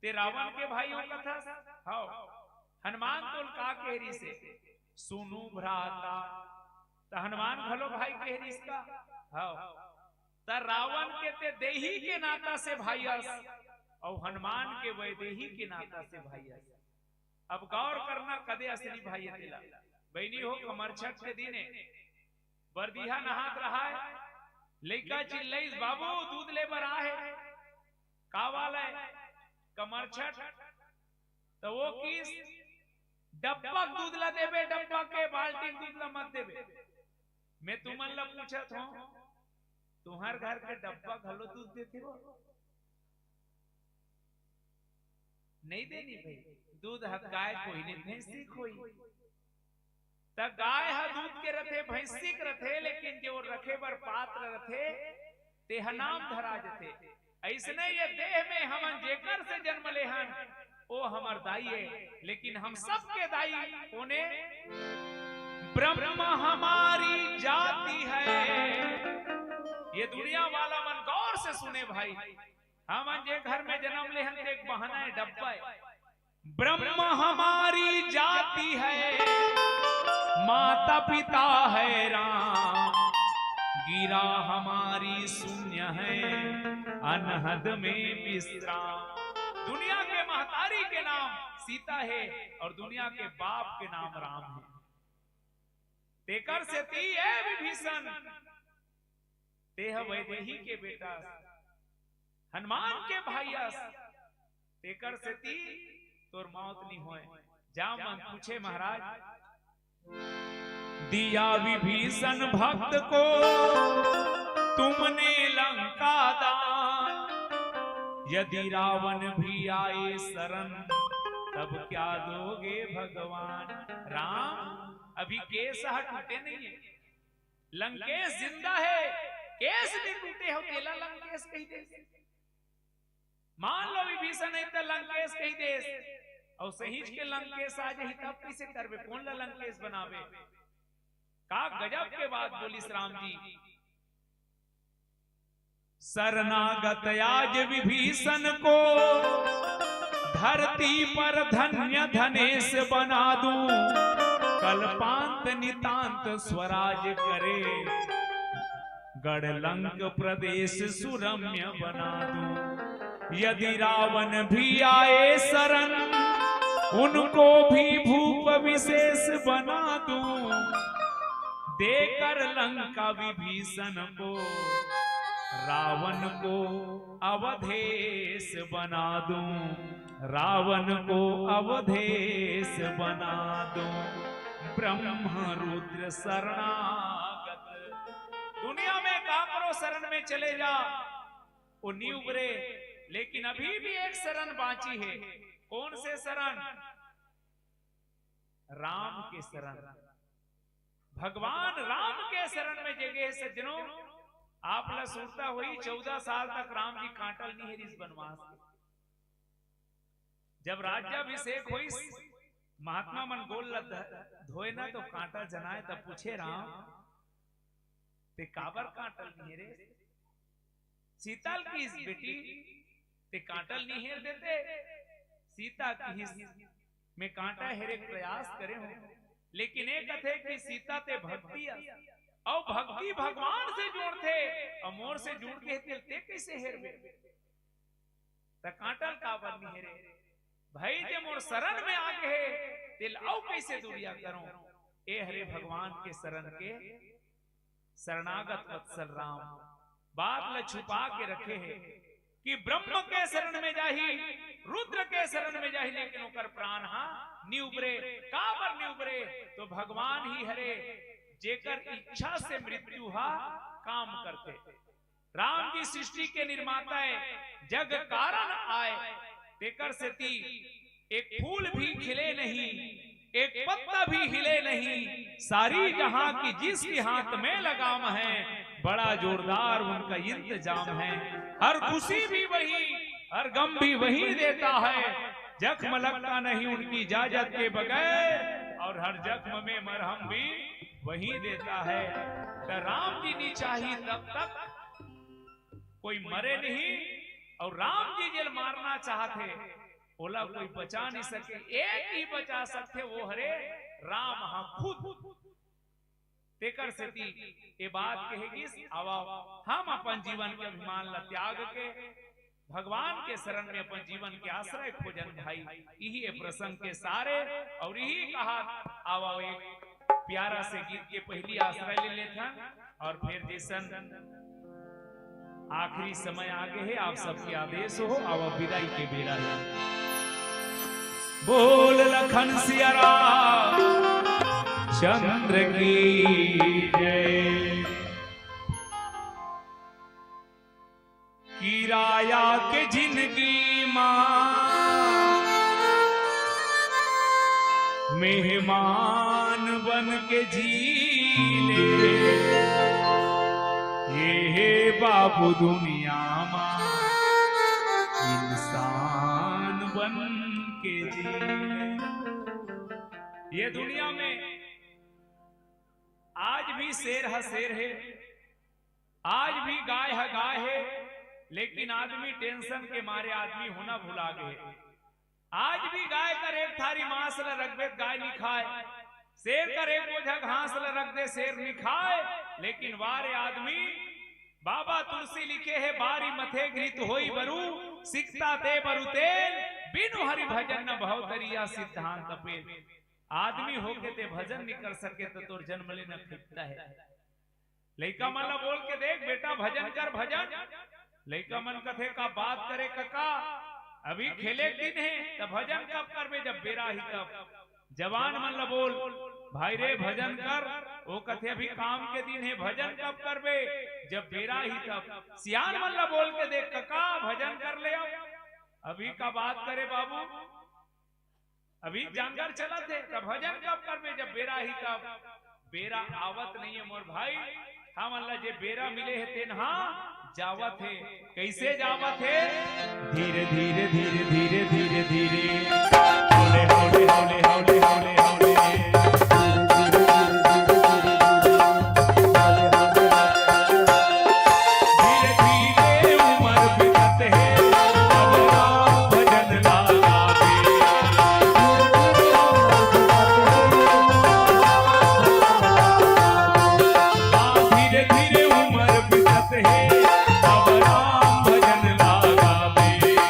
तें रावण के भाई हों कथस? हव। हनुमान तोला का कहे रिहिसे? सुनु भ्राता। त हनुमान घलो भाई कहे रिहिस का? हव। त रावण के तें देही के नाता से भाई अस, अउ हनुमान के वैदेही के नाता से भाई अस। अब गौर करना, कदे असली भाई हे तेला। बहिनी हो, कमरछठ के दिने बरदिहा नहात रहय, लइका चिल्लाइस, "बाबू, दूध ले बर आहे।" "का वाला हे?" "कमरछठ।" त वो किहिस, "डब्बा के दूध ला देबे, डब्बा के, बाल्टी के दूध ला मत देबे।" मैं तुमन ला पूछत हों, तुम्हर घर के डब्बा घलो दूध देथे वो? नइ दे नी भई, दूध ह गाय खोही नहीं, भैंसी खोही। त गाय ह दूध के रथे, भैंसी के रथे, लेकिन जो रखे बर पात्र रथे, तेह नाम धरा जथे। अइसने ये देह में हमन जेकर से जन्म ले हन, वो हमर दाई हे, लेकिन हम सबके दाई कोन ए? ब्रह्म हमारी जाति है। ये दुनिया वाला मन गौर से सुने भाई, हमन जे घर में जन्म ले हन, ते एक बहाना हे, डब्बा हे। ब्रह्म हमारी जाति है, माता पिता है राम, गिरा हमारी शून्य है, अनहद में विश्राम। दुनिया के महतारी के नाम सीता हे अउ दुनिया के बाप के नाम राम हे। तेकर सेती ए विभीषण, तेह वैदेही के बेटा, हनुमान के भाई अस, तेकर सेती तोर मौत नी होय। जा मन पूछे महाराज। दिया विभीषण भक्त को तुमने लंका दान, यदि रावण भी आए शरण, तब क्या दोगे भगवान। राम, अभी केस ह टूटे नहीं हे, लंकेश जिंदा हे, केस भी टूटे हो, तेला लंकेश कहि दे। मान लो विभीषण हे त लंकेश कहि देस, अउ सहीच के लंकेश आ जाही, तब कइसे करबे? कोन ला लंकेश बनाबे? का गजब के बात बोलिस राम जी। शरणागत आज विभीषण को, धरती पर धन्य धनेश बना दूं। कल्पांत नितांत स्वराज करे, गढ़ लंक प्रदेश सुरम्य बना दूं। यदि रावण भी आए शरण, उनको भी भूप विशेष बना दूं। देकर लंका विभीषण को, रावण को अवधेश बना दूं, रावण को अवधेश बना दूं। ब्रह्म रुद्र शरणागत। दुनिया में काकरो शरण में चले जा, वो नी उबरे, लेकिन अभी भी एक शरण बाँची हे। कोन से शरण? राम के शरण। भगवान राम के शरण में जे गे हे सज्जनों, आप ला सुरता होही, चौदह साल तक राम जी कांटा ल नइ हेरिस बनवास के। जब राज्याभिषेक होइस, महात्मा मन गोड़ ल ध-, धोए ना तो कांटा जनाए, तब पूछे, "राम, तें काबर कांटा ल नइ हेरे?" सीता ल किहिस, "बेटी, तें कांटा ल नइ हेर देते?" सीता किहिस, "मैं कांटा हेरे के प्रयास करे हंव, लेकिन ए कथे कि सीता तें भक्ति अस, अउ भक्ति भगवान से जोड़थे, अउ मोर से जुड़ गे हे तेला तें कइसे हेरबे? त कांटा ल काबर नइ हेरे? भई जे मोर शरण में आ गे हे, तेला अउ कइसे दुरिहा करंव?" ए हरे भगवान के शरण के शरणागत वत्सल राम। बात ल छुपा के रखे हे कि ब्रह्म के शरण में जाही, रुद्र के शरण में जाही, लेकिन ओकर प्राण हा नइ उबरे। काबर नइ उबरे? तो भगवान ही हरे, जेकर इच्छा से मृत्यु हा काम करथे। राम जी सृष्टि के निर्माता हे, जग कारण आय, तेकर सेती एक फूल भी खिले नहीं, एक पत्ता भी हिले नहीं, सारी जहां की जिसके हाथ में लगाम है, बड़ा जोरदार उनका इंतजाम है। हर खुशी भी वही, हर गम भी वही देता है, जख्म लगता नहीं उनकी इजाजत के बगैर, और हर जख्म में मरहम भी वही देता है। त राम जी नइ चाही तब तक कोई मरे नहीं, अउ राम जी जेला मारना चाहथे, ओला कोई बचा नइ सके। एक ही बचा सकथे, वो हरे राम हा खुद। तेकर सेती ए बात कहे गिस, "आवा, हम अपन जीवन के अभिमान ला त्याग के भगवान के शरण में अपन जीवन के आश्रय खोजन भाई।" इही ए प्रसंग के सार हे, अउ इही कहा, आवा, एक प्यारा से गीत के पहिली आश्रय ले लेथन, अउ फेर जइसन आखिरी समय आ गे हे, आप सबके आदेश हो, अब विदाई के बेरा हे। बोल लखन सिया राम चंद्र की जय। किराया के जिंदगी मा मेहमान बन के जी ले, ये हे बाबू दुनिया मा इंसान बन के जी ले। ये दुनिया में आज भी शेर हा शेर हे, आज भी गाय ह गाय हे, लेकिन आदमी tension के मारे आदमी होना भुला गे हे। आज भी गाय कर एक थारी मांस ल रखबे त गाय नइ खाय, शेर कर एक बोझा घास ल रख दे शेर नइ खाय, लेकिन वा रे आदमी, बाबा तुलसी लिखे हे, "बारी मथे घृत होई बरू, सिकता ते बरू तेल, बिनु हरि भजन न भव तरिया सिद्धांत पेल।" आदमी होके ते भजन नइ कर सके त तोर जन्म लेना फिकता हे। लइका मन ला बोल के देख, "बेटा भजन कर भजन।" लइका मन कथे, "का बात करे कका, अभी खेले के दिन हे, त भजन कब करबे, जब बेरा ही तब।" जवान मन ला बोल, "भाई रे भजन कर," वो कथे, "अभी काम के दिन हे, भजन कब करबे, जब बेरा ही तब।" सियान मन ला बोल के देख, "कका भजन कर ले अब, अभी का बात करे बाबू।" अभी जांगर चलत हे, त भजन कब करबे, जब बेरा ही तब। बेरा आवत नइ हे मोर भाई, हमन ला जे बेरा मिले हे तेन हा जावत हे। कइसे जावत हे? धीरे धीरे धीरे धीरे धीरे धीरे, हौले हौले हौले हौले हौले हौले। धीरे धीरे उमर बीतत हे, अब राम भजन लागा दे। हाँ, धीरे धीरे उमर बीतत हे, अब राम भजन लागा दे।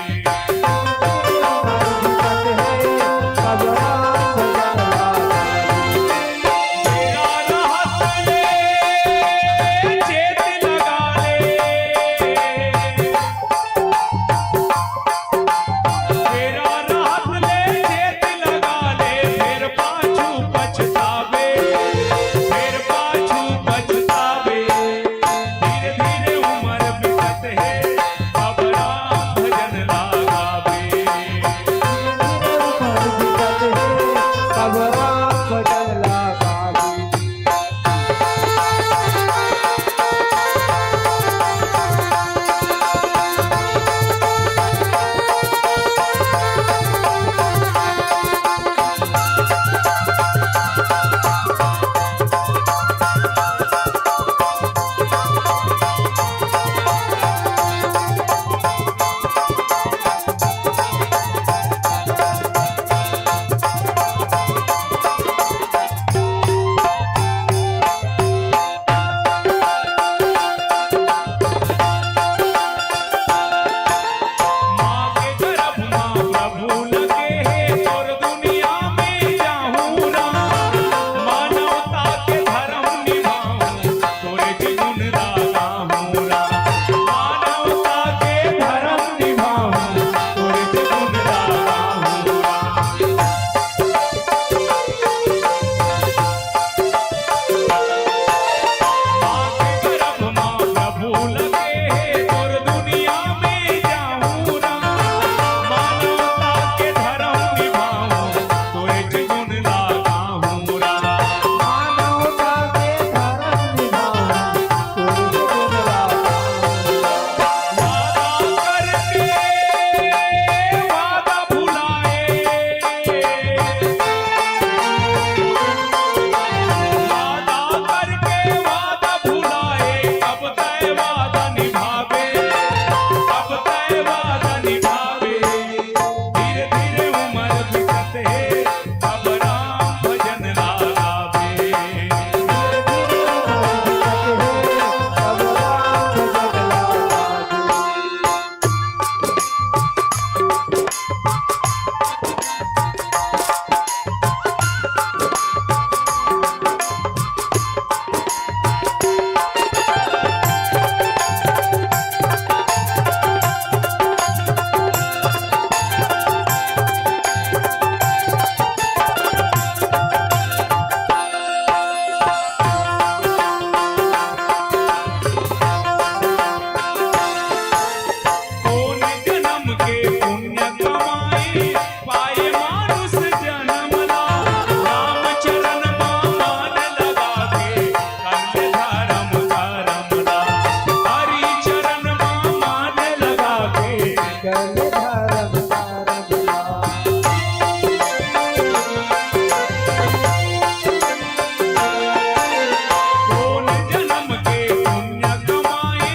कोन जनम के पुण्य कमाए,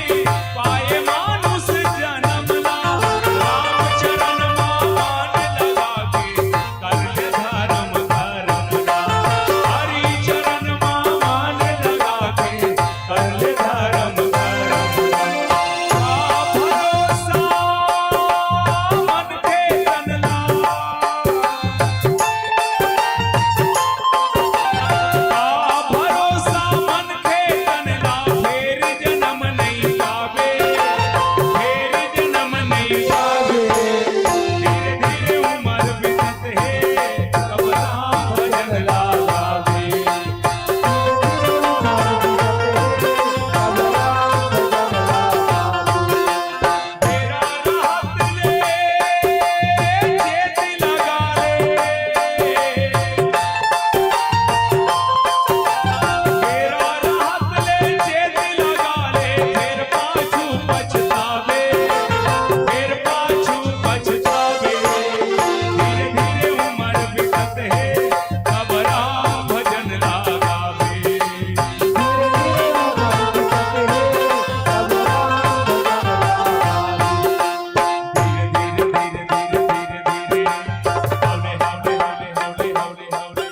पाए मानुष जनम ला। राम चरण मा मान लगा के, कर ले धरम धरम ला। हरि चरण मा मान लगा के, कर ले धरम धरम ला। का भरोसा मन के तन ला। का भरोसा मन के तन ला, फेर जनम नइ पाबे, फेर जनम नइ पाबे। धीरे धीरे उमर बीतत हे, कब राम भजन ला गाबे। बेरा रहत ले चेत लगा ले। बेरा रहत ले चेत लगा ले, फेर पाछू पछताबे, फेर पाछू पछताबे। धीरे धीरे उमर बीतत हे, तब राम भजन ला गाबे। धीरे धीरे, धीरे धीरे, धीरे धीरे, धीरे धीरे, हौले, हौले, हौले, हौले, हौले, हौले।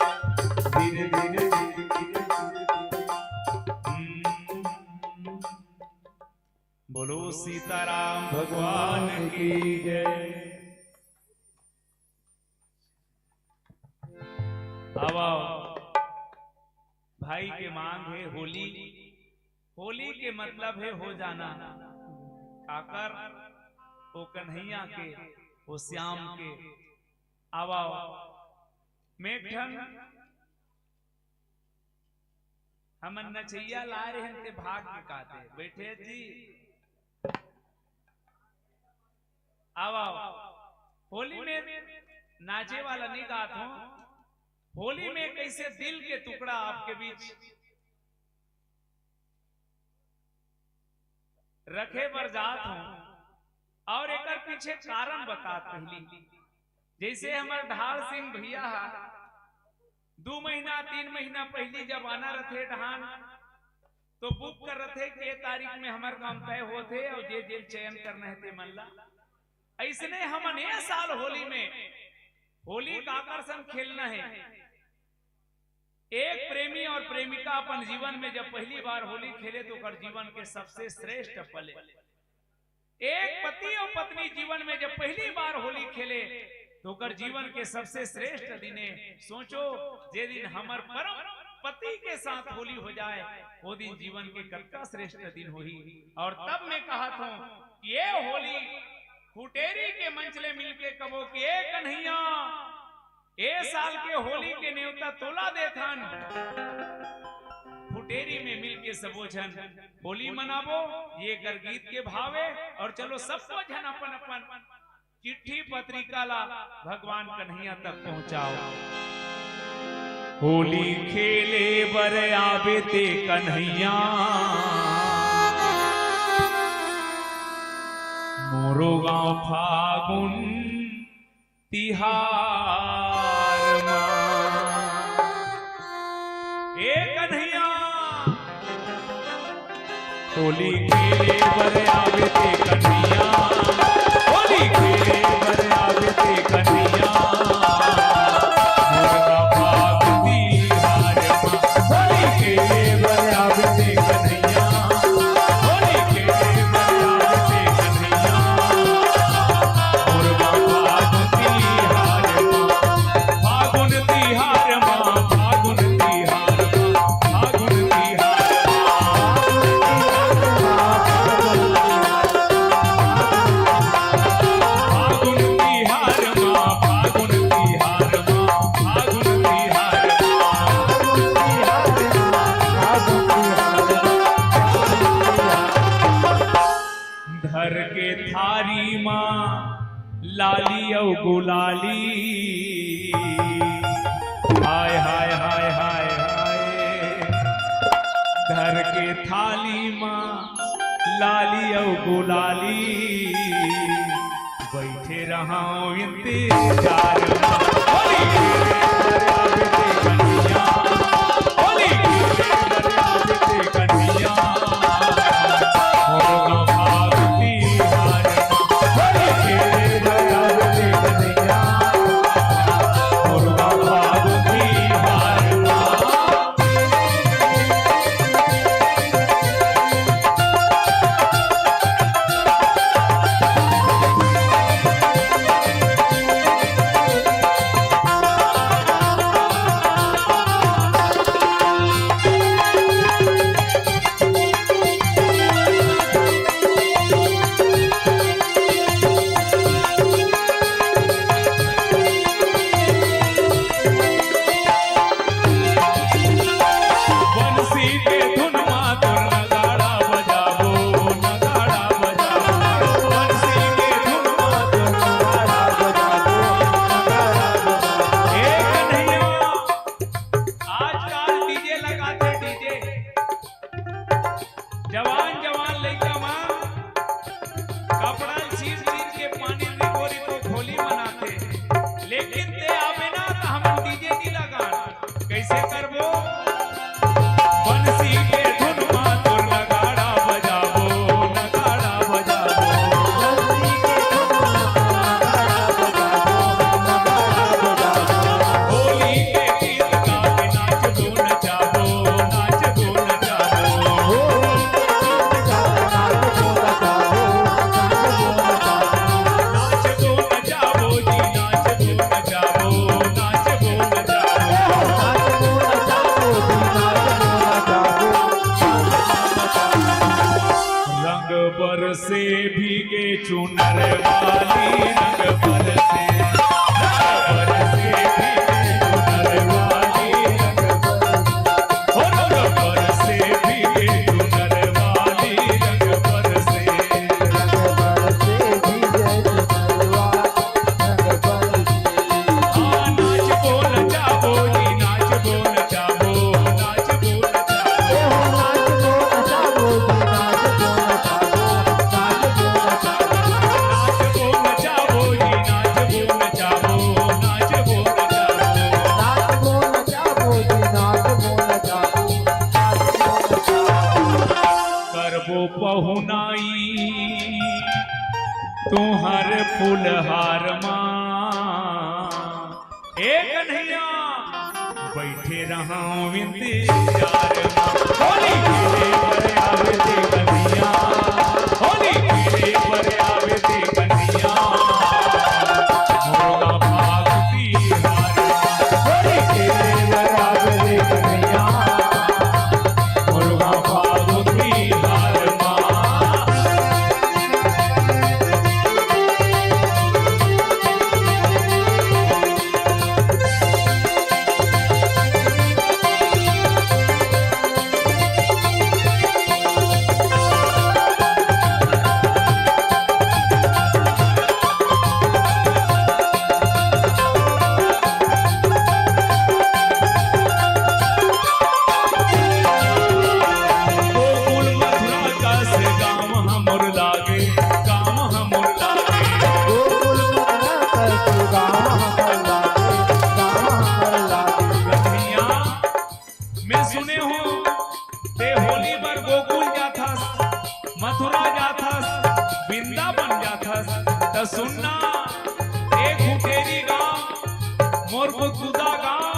धीरे धीरे, धीरे धीरे, धीरे धीरे। हम्म। बोलो सीताराम भगवान की जय। आवा, भाई के मांग हे होली। होली के मतलब हे हो जाना। काकर? ओ कन्हैया के, ओ श्याम के। आवा, मैं एक ठन हमन नचैया लाए रहेन ते भाग के काते। बैठे जी। आवा, आवा। होली में नाचे वाला नइ गात हों। होली में कैसे दिल के टुकड़ा आपके बीच रखे बर जात हों अउ एकर पीछे कारण बतात पहिली। जैसे हमर ढाल सिंह भैया हा दू महीना, तीन महीना पहिली जब आना रथे ढान, तो बुक कर रथे के तारीख में हमर काम तय होथे अउ जे जे चयन करना हे ते मन ला। अइसने हमन ए साल होली में होली काकर संग खेलना हे। एक प्रेमी अउ प्रेमिका अपन जीवन में जब पहिली बार होली खेले तो ओकर जीवन के सबसे श्रेष्ठ पल ए। एक पति अउ पत्नी जीवन में जब पहिली बार होली खेले तो ओकर जीवन के सबसे श्रेष्ठ दिन ए। सोचो, जे दिन हमर परम पति के साथ होली हो जाए, ओ दिन जीवन के कतका श्रेष्ठ दिन होही। अउ तब मैं कहत हों कि ए होली फुटेरी के मंच ले मिलके कबो कि ए कन्हैया, ए साल के होली के नेवता तोला देथन। फुटेरी में मिलके सबो झन होली मनाबो, ये कर गीत के भाव ए। अउ चलो सबो झन अपन अपन चिट्ठी पत्रिका ला भगवान कन्हैया तक पहुंचाओ। होली खेले बर आबे ते कन्हैया, मोरो गांव फागुन तिहार मा। ए कन्हैया, होली खेले बर आबे ते कन्हैया, होली खेले बर आबे ते कन्हैया, मोर गांव फागुन तिहार मा। होली खेले बर आबे ते कन्हैया, होली खेले बर आबे ते कन्हैया, मोर गांव फागुन तिहार मा। फागुन तिहार मा, फागुन तिहार मा, फागुन तिहार मा। फागुन तिहार मा, फागुन तिहार मा, फागुन तिहार मा। धर के थारी मा लाली अउ गुलाली। हाय, हाय, हाय, हाय, हाय। धर के थाली मा लाली अउ गुलाली। बइठे रहंव इंतजार मा। होली खेले बर आबे ते कन्हैया, होली खेले बर आबे ते कन्हैया, मुरुगा फागु तिहार मा। होली खेले बर आबे ते कन्हैया, मुरुगा फागु तिहार मा। बंसी के धुन मा तोर नगाड़ा बजाबो, नगाड़ा बजाबो। बंसी के धुन मा तोर नगाड़ा बजाबो, नगाड़ा बजाबो। ए कन्हैया, आजकल डीजे लगाथे, डीजे। जवान जवान लइका मन कपड़ा ल चीर चीर के पानी रिको रिको होली मनाथे, लेकिन ते आबे ना त हमन डीजे नी लगान। कइसे करबो? बंसी के धुन मा तोर नगाड़ा बजाबो, नगाड़ा बजाबो। बंसी के धुन मा तोर नगाड़ा बजाबो, नगाड़ा बजाबो। होली के गीत गा के नाचबो, नचाबो, नाचबो, नचाबो। होली के गीत गा के नाचबो, नचाबो, नाचबो, नचाबो। नाचबो, नचाबो जी, नाचबो, नाचबो, नचाबो। नाचबो, नचाबो जी, नाचबो, नचाबो। रंग बरसे भीगे चुनर वाली, रंग बरसे, रंग बरसे भीगे चुनर वाली, रंग बरसे। हो रंग बरसे भीगे चुनर वाली, रंग बरसे। रंग बरसे भीगे चुनर वाली, रंग बरसे। हाँ, नाचबो, नचाबो जी, नाचबो, नचाबो, नाचबो, नचाबो। ए हो, नाचबो, नचाबो जी, नाचबो, नचाबो, नाचबो, नचाबो। नाचबो, नचाबो जी, नाचबो, नचाबो, नाचबो, नचाबो। नाचबो, नचाबो जी, नाचबो, नचाबो, नाचबो, नचाबो। करबो पहुनाई तुंहर फुलहार मा। ए कन्हैया, बइठे रहंव इंतजार मा। होली खेले बर आबे ते कन्हैया, होली खेले बर आबे ते कन्हैया। मुरुगा फागु तिहार मा। होली खेले बर आबे ते कन्हैया, मुरुगा फागु तिहार मा। गोकुल मथुरा कस गाँव हमर लागे, गाँव हमर लागे। गोकुल मथुरा कस गाँव हमर लागे, गाँव हमर लागे। कन्हैया, मैं सुने हँव, ते होली बर गोकुल जाथस, मथुरा जाथस, वृंदावन जाथस, त सुन ना, ए खुटेरी गाँव, मोर गुदगुदा गाँव,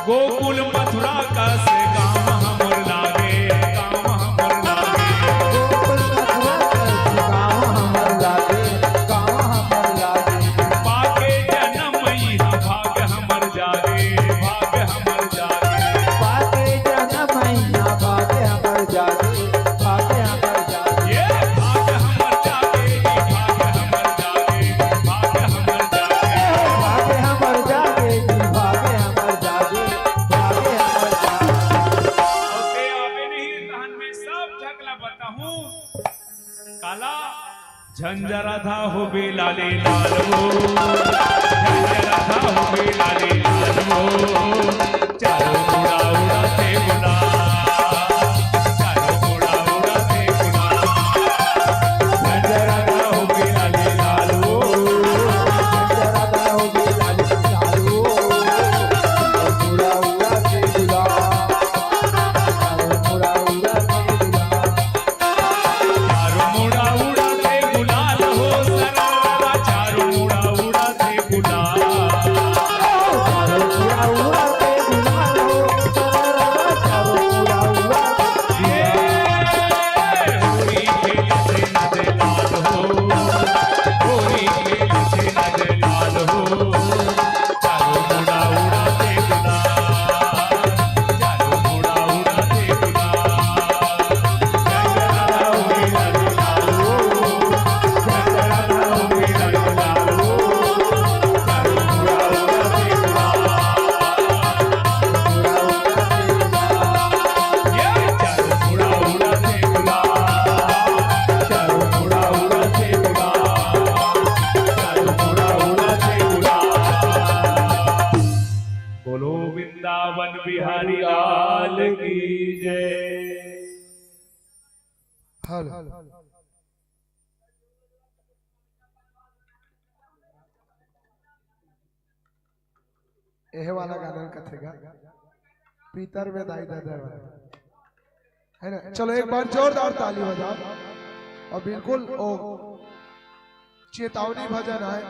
गोकुल मथुरा कस गाँव हमर लागे, गाँव हमर लागे। गोकुल मथुरा कस गाँव हमर लागे, गाँव हमर लागे। पाके जनम इहाँ भाग हमर जागे, भाग हमर जागे। पाके जनम इहाँ भाग हमर जागे, भाग हमर जागे। ए भाग हमर जागे जी, भाग हमर जागे, भाग हमर जागे। ए भाग हमर जागे जी, भाग हमर जागे, भाग हमर जागे। अउ ते आबे नहीं तहन मैं सब झगला बताहूँ। काला झंझराधा होबे लाले लाल वो, झंझराधा होबे लाले लाल वो, चारों मुड़ा उड़ाथे गुलाल, चारों मुड़ा उड़ाथे गुलाल। झंझराधा होबे लाले लाल वो, बिहारी लाल की जय। हेलो। एहे वाला गाना कथे गा, पीतर में दाई ददा वाला, है ना? चलो, एक बार जोरदार ताली बजाओ। और बिल्कुल ओ चेतावनी भजन आए।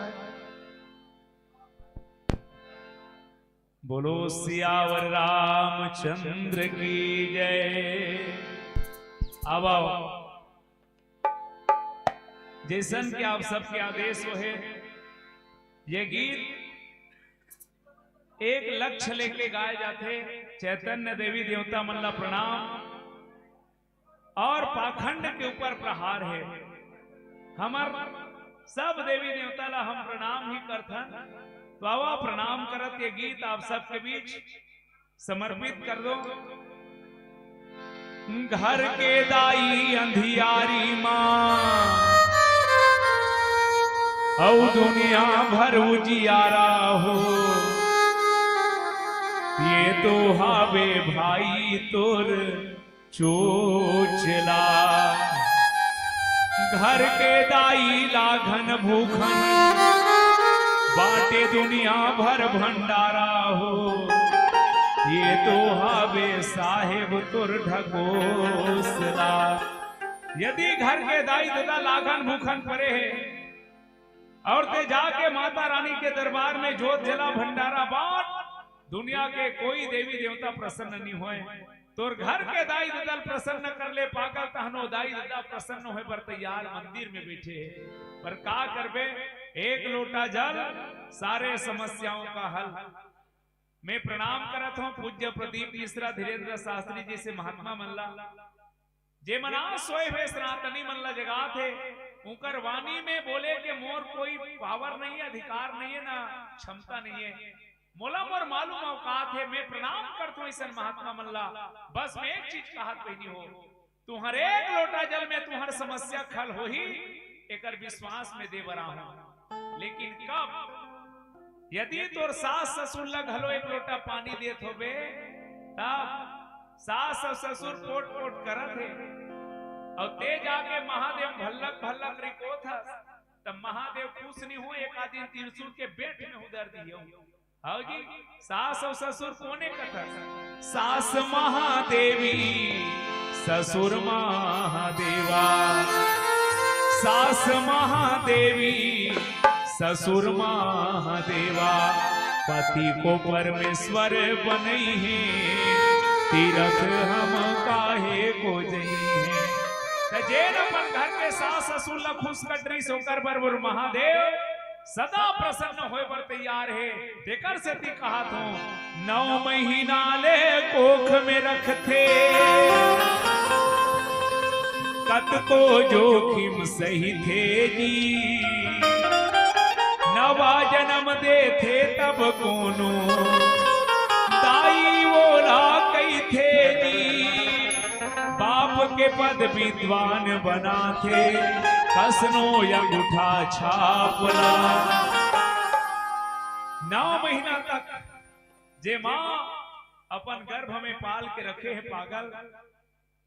बोलो सियावर रामचंद्र की जय। अब आओ, जैसन कि आप सबके आदेश हो है, ये गीत एक लक्ष्य लेके गाए जाथे। चैतन्य देवी देवता मन ला प्रणाम और पाखंड के ऊपर प्रहार है। हमर सब देवी देवता ला हम प्रणाम ही करथन। तो आवा, प्रणाम करत ये गीत आप सबके बीच समर्पित कर दो। घर के दाई अंधियारी माँ, अउ दुनिया भर उजियारा हो, ये तो हावे भाई तोर चोचला। घर के दाई लाघन भूखन, बाटे दुनिया भर भंडारा हो, ये तो हावे साहेब तोर ढकोसला। यदि घर के दाई ददा लाघन भूखन परे हे और ते जाके माता रानी के दरबार में जोत जला, भंडारा बांट, दुनिया के कोई देवी देवता प्रसन्न नहीं होए, तोर घर के दाई ददा ल प्रसन्न कर ले पागल, तहनो दाई ददा प्रसन्न होए बर तैयार मंदिर में बैठे हे। पर का करबे, एक लोटा जल, सारे समस्याओं का हल। मैं प्रणाम करत हूँ पूज्य प्रदीप मिश्रा, धीरेंद्र शास्त्री जैसे महात्मा मन ला, जे मन आज सोए हुए सनातनी मन ला जगात हे। उनकर वाणी में बोले के मोर कोई पावर नहीं है, अधिकार नहीं है, ना क्षमता नहीं है। मोला मोर मालूम औकात हे, मैं प्रणाम करत हूँ ऐसन महात्मा मन ला। बस मैं एक चीज कहत बहिनी हो, तुहर एक लोटा जल में तुहर समस्या खल होही, एकर विश्वास में दे बर आहूं। लेकिन कब? यदि तोर सास ससुर ला घलो एक लोटा पानी देत होबे, तब सास अउ ससुर पोट पोट करत हे, अउ ते जाके महादेव भल्लक भल्लक रिकोत हस, तब महादेव खुश नहीं हो, एक आध दिन त्रिशूल के बेंट में उधर दियो। हव जी, सास अउ ससुर कोने कथस? सास महादेवी, ससुर महादेवा। सास महादेवी, ससुर महादेवा। पति को परमेश्वर बनई हे, तीरथ हम काहे को जई हे। त जेन अपन घर के सास ससुर ला खुश कर डरिस, ओकर बर मोर महादेव सदा प्रसन्न होए बर तैयार हे। तेकर सेती कहत हूँ, नौ महीना ले कोख में रखथे, कतको जोखिम सहिथे जी। नवा जन्म देथे तब कोनो दाई ओला कहिथे जी। बाप के पद विद्वान बनाथे, कसनो अंगूठा छापला। नौ महीना तक जे माँ अपन गर्भ में पाल के रखे हे पागल,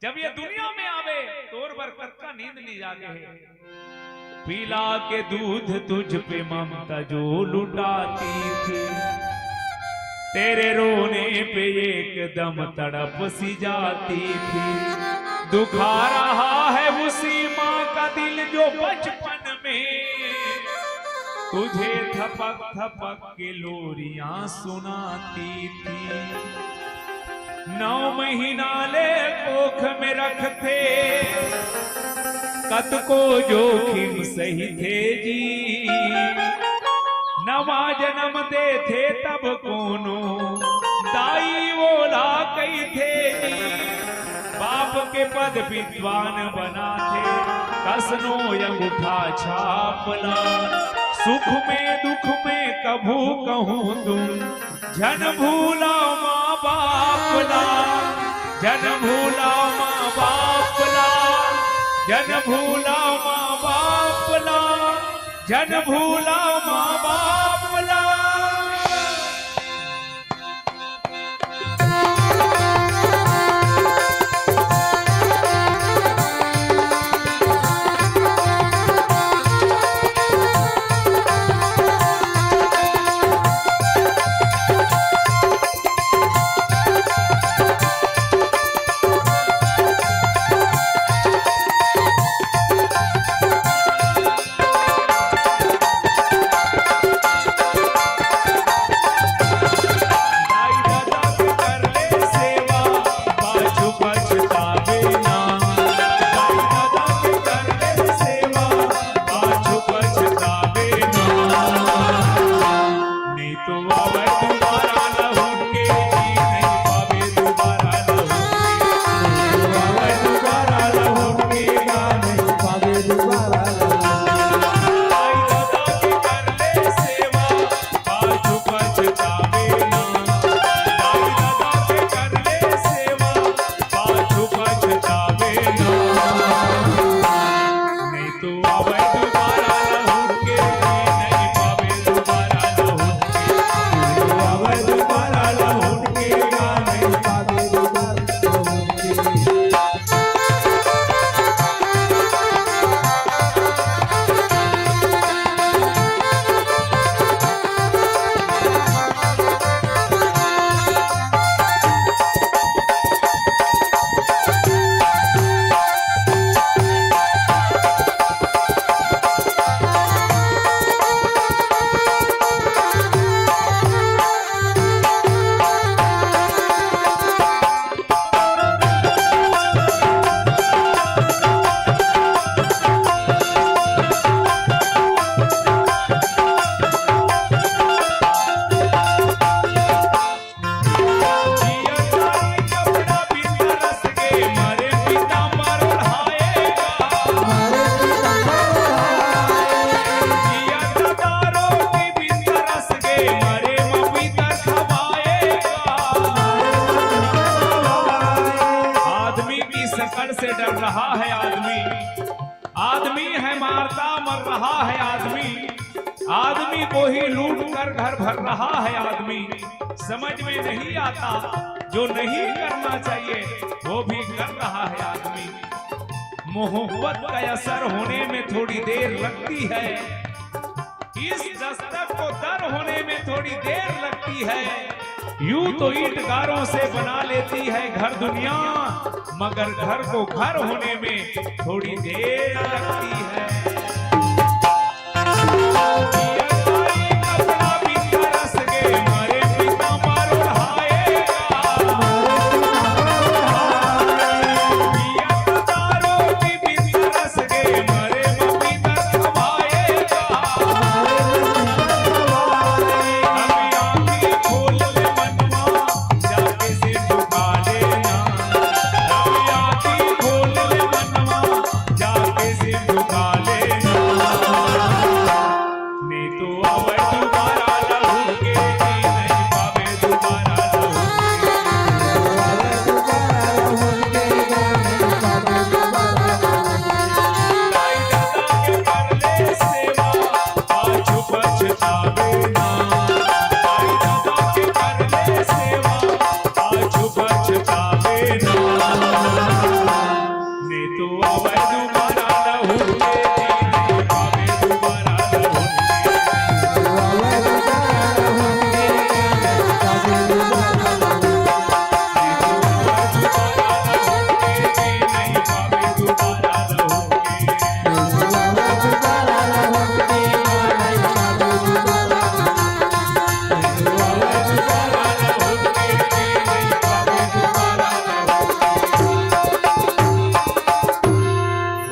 जब ये दुनिया में आवे, तोर बर कतका नींद नी जागे हे। पिला के दूध तुझ पे ममता जो लुटाती थी, तेरे रोने पे एकदम तड़प सी जाती थी। दुखा रहा है उसी माँ का दिल जो बचपन में तुझे थपक थपक के लोरियां सुनाती थी। नौ महीना ले कोख में रखथे, कतको जोखिम सहिथे जी। नवा जन्म देथे तब कोनो दाई ओला कहिथे जी। बाप के पद विद्वान बनाथे, कसनो अंगूठा छापला। सुख में दुख में कभू कहूँ तुम, झन भूला माँ बाप ला, झन भूला माँ बाप ला, झन भूला माँ बाप ला, झन भूला माँ बाप ला। आदमी को ही लूट कर घर भर रहा है आदमी। समझ में नहीं आता, जो नहीं करना चाहिए वो भी कर रहा है आदमी। मोहब्बत का असर होने में थोड़ी देर लगती है, इस दस्तक को दर होने में थोड़ी देर लगती है। यूं तो ईंट गारों से बना लेती है घर दुनिया, मगर घर को घर होने में थोड़ी देर लगती है।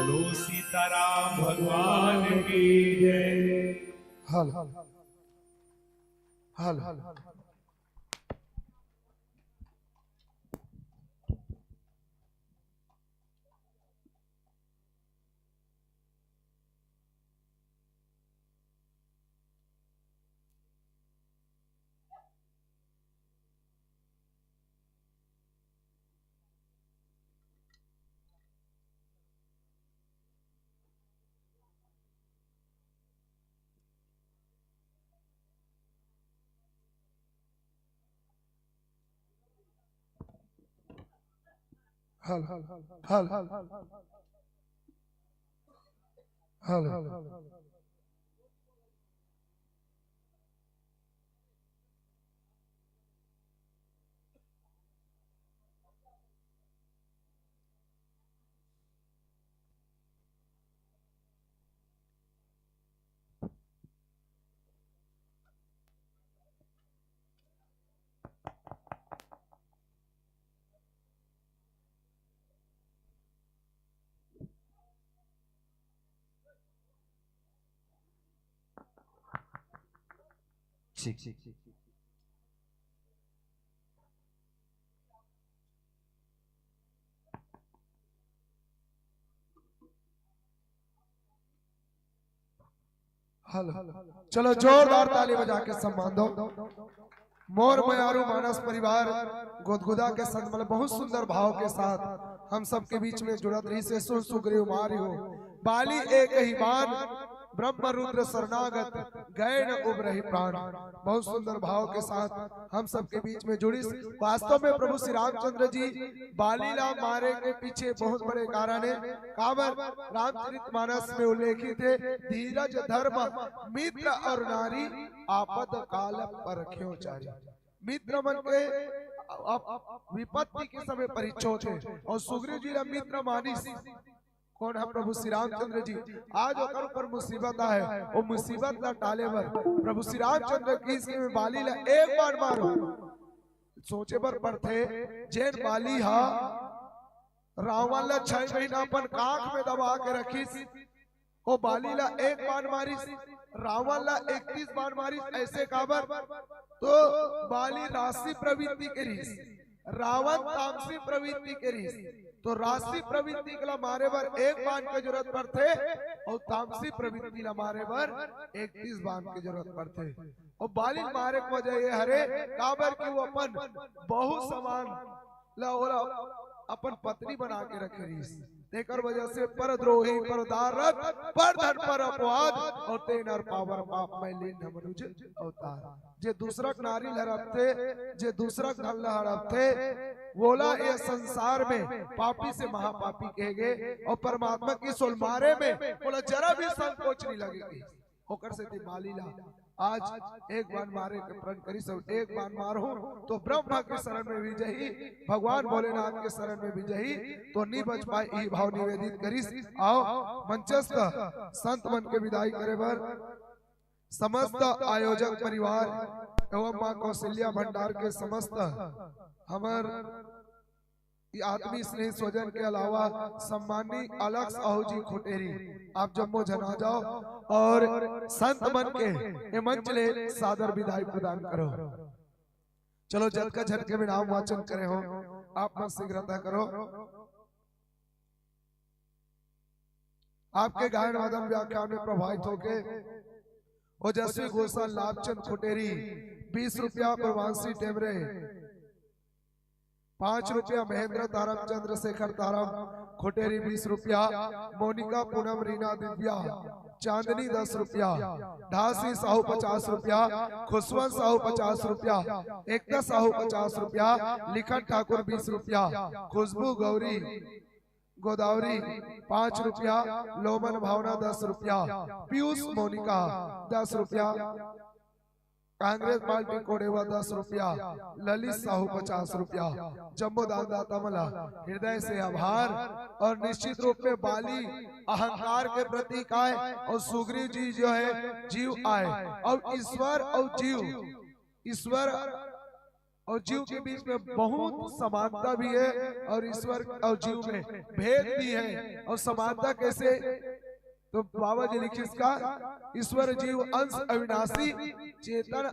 बोलो सीताराम भगवान की जय। Hello, hello. Hello, hello, hello. Hello. ठीक, ठीक, ठीक। हेलो, चलो जोरदार ताली बजा के सम्मान दो। मोर मयारू मानस परिवार गोदगुदा के संत, मतलब बहुत सुंदर भाव के साथ हम सबके बीच में जुड़त रहिस हे। सुन सुग्रीव मारि हो बाली एक ही बान, ब्रह्म रुद्र शरणागत गए न उबरहि प्राण। बहुत सुंदर भाव के साथ हम सबके बीच में जुड़िस। वास्तव में प्रभु श्री रामचंद्र जी बाली ला मारे के पीछे बहुत बड़े कारण हे। काबर रामचरित मानस में उल्लेखित हे, धीरज धर्म मित्र और नारी, आपद काल परख्यो चारी। मित्र मन के अप-, विपत्ति के समय परीक्षा होथे और सुग्रीव जी ला मित्र मानिस। कोन ह? प्रभु श्री रामचंद्र जी। आज ओकर ऊपर मुसीबत आए, वो मुसीबत ला टाले बर प्रभु श्री रामचंद्र कहिस कि मैं बाली ला एक बान मारो। सोचे बर पड़थे, जेन बाली हा रावण ला छह महीना अपन काख में दबा के रखिस, वो बाली ला एक बान मारिस, रावण ला इकतीस बान मारिस। ऐसे काबर? तो बाली राजसी प्रवृत्ति के रिहिस, रावण तामसी प्रवृत्ति के रिहिस। तो राजसी प्रवृत्ति ला मारे बर एक बान के जरूरत पड़थे और तामसी प्रवृत्ति ला मारे बर इकतीस बान के जरूरत पड़थे। और बाली मारे के वजह ये हरे, काबर कि वो अपन बहू समान ला ओला अपन पत्नी बना के रखे रिहिस। तेकर वजह से परद्रोही, परदारथ, परधन, पर अपवाद, अउ ते नर पावर पाप मय लीन मनुज अवतार। जे दूसरा के नारी ल हड़पथे, जे दूसरा के धन ल हड़पथे, वोला ये संसार में पापी से महापापी कहे गे, अउ परमात्मा के सोल मारे में वोला जरा भी संकोच नहीं लगे। ओकर सेती बाली ला आज एक बाण मारे के प्रण करिस, अउ एक बाण मारहूं तो ब्रह्मा के शरण में भी जही, भगवान भोलेनाथ के शरण में भी जही, तो नी बच पाए, ई भाव निवेदित करिस। आओ मंचस्थ संत मन के विदाई करे बर समस्त आयोजक परिवार एवं मां कौशल्या भंडार के समस्त हमर ये आत्मीय स्नेही स्वजन के अलावा सम्मानी अलख साहू जी खुटेरी, आप जम्मो झन आ जाओ और संत मन के ये मंच ले सादर विदाई प्रदान करो। चलो, जतका झन के भी नाम वाचन करे हो, आप मन शीघ्रता करो। आपके गायन वादन व्याख्यान में प्रभावित होके ओजस्वी गोसाल लाभचंद खुटेरी बीस रुपया, प्रवासी टेमरे पांच रुपया, महेंद्र तारम, चंद्रशेखर तारम खुटेरी बीस रुपया, मोनिका, पूनम, रीना, दिव्या, चांदनी दस रुपया, ढासी साहू पचास रुपया, खुशवंत साहू पचास रुपया, एकता साहू पचास रुपया, लिखन ठाकुर बीस रुपया, खुशबू, गौरी, गोदावरी पांच रुपया, लोमन भावना दस रुपया, पीयूष, मोनिका दस रुपया, कांग्रेस पार्टी कोडेवा दस रुपया, ललित साहू पचास रुपया। जम्मो दानदाता मन ला हृदय से आभार। और निश्चित रूप में बाली अहंकार के प्रतीक आय और सुग्रीव जी जो है जीव आय, और ईश्वर और जीव, ईश्वर और जीव के बीच में बहुत समानता भी है और ईश्वर और जीव में भेद भी है। और समानता कैसे? तो बाबा जी लिखिस का, ईश्वर जीव अंश अविनाशी, चेतन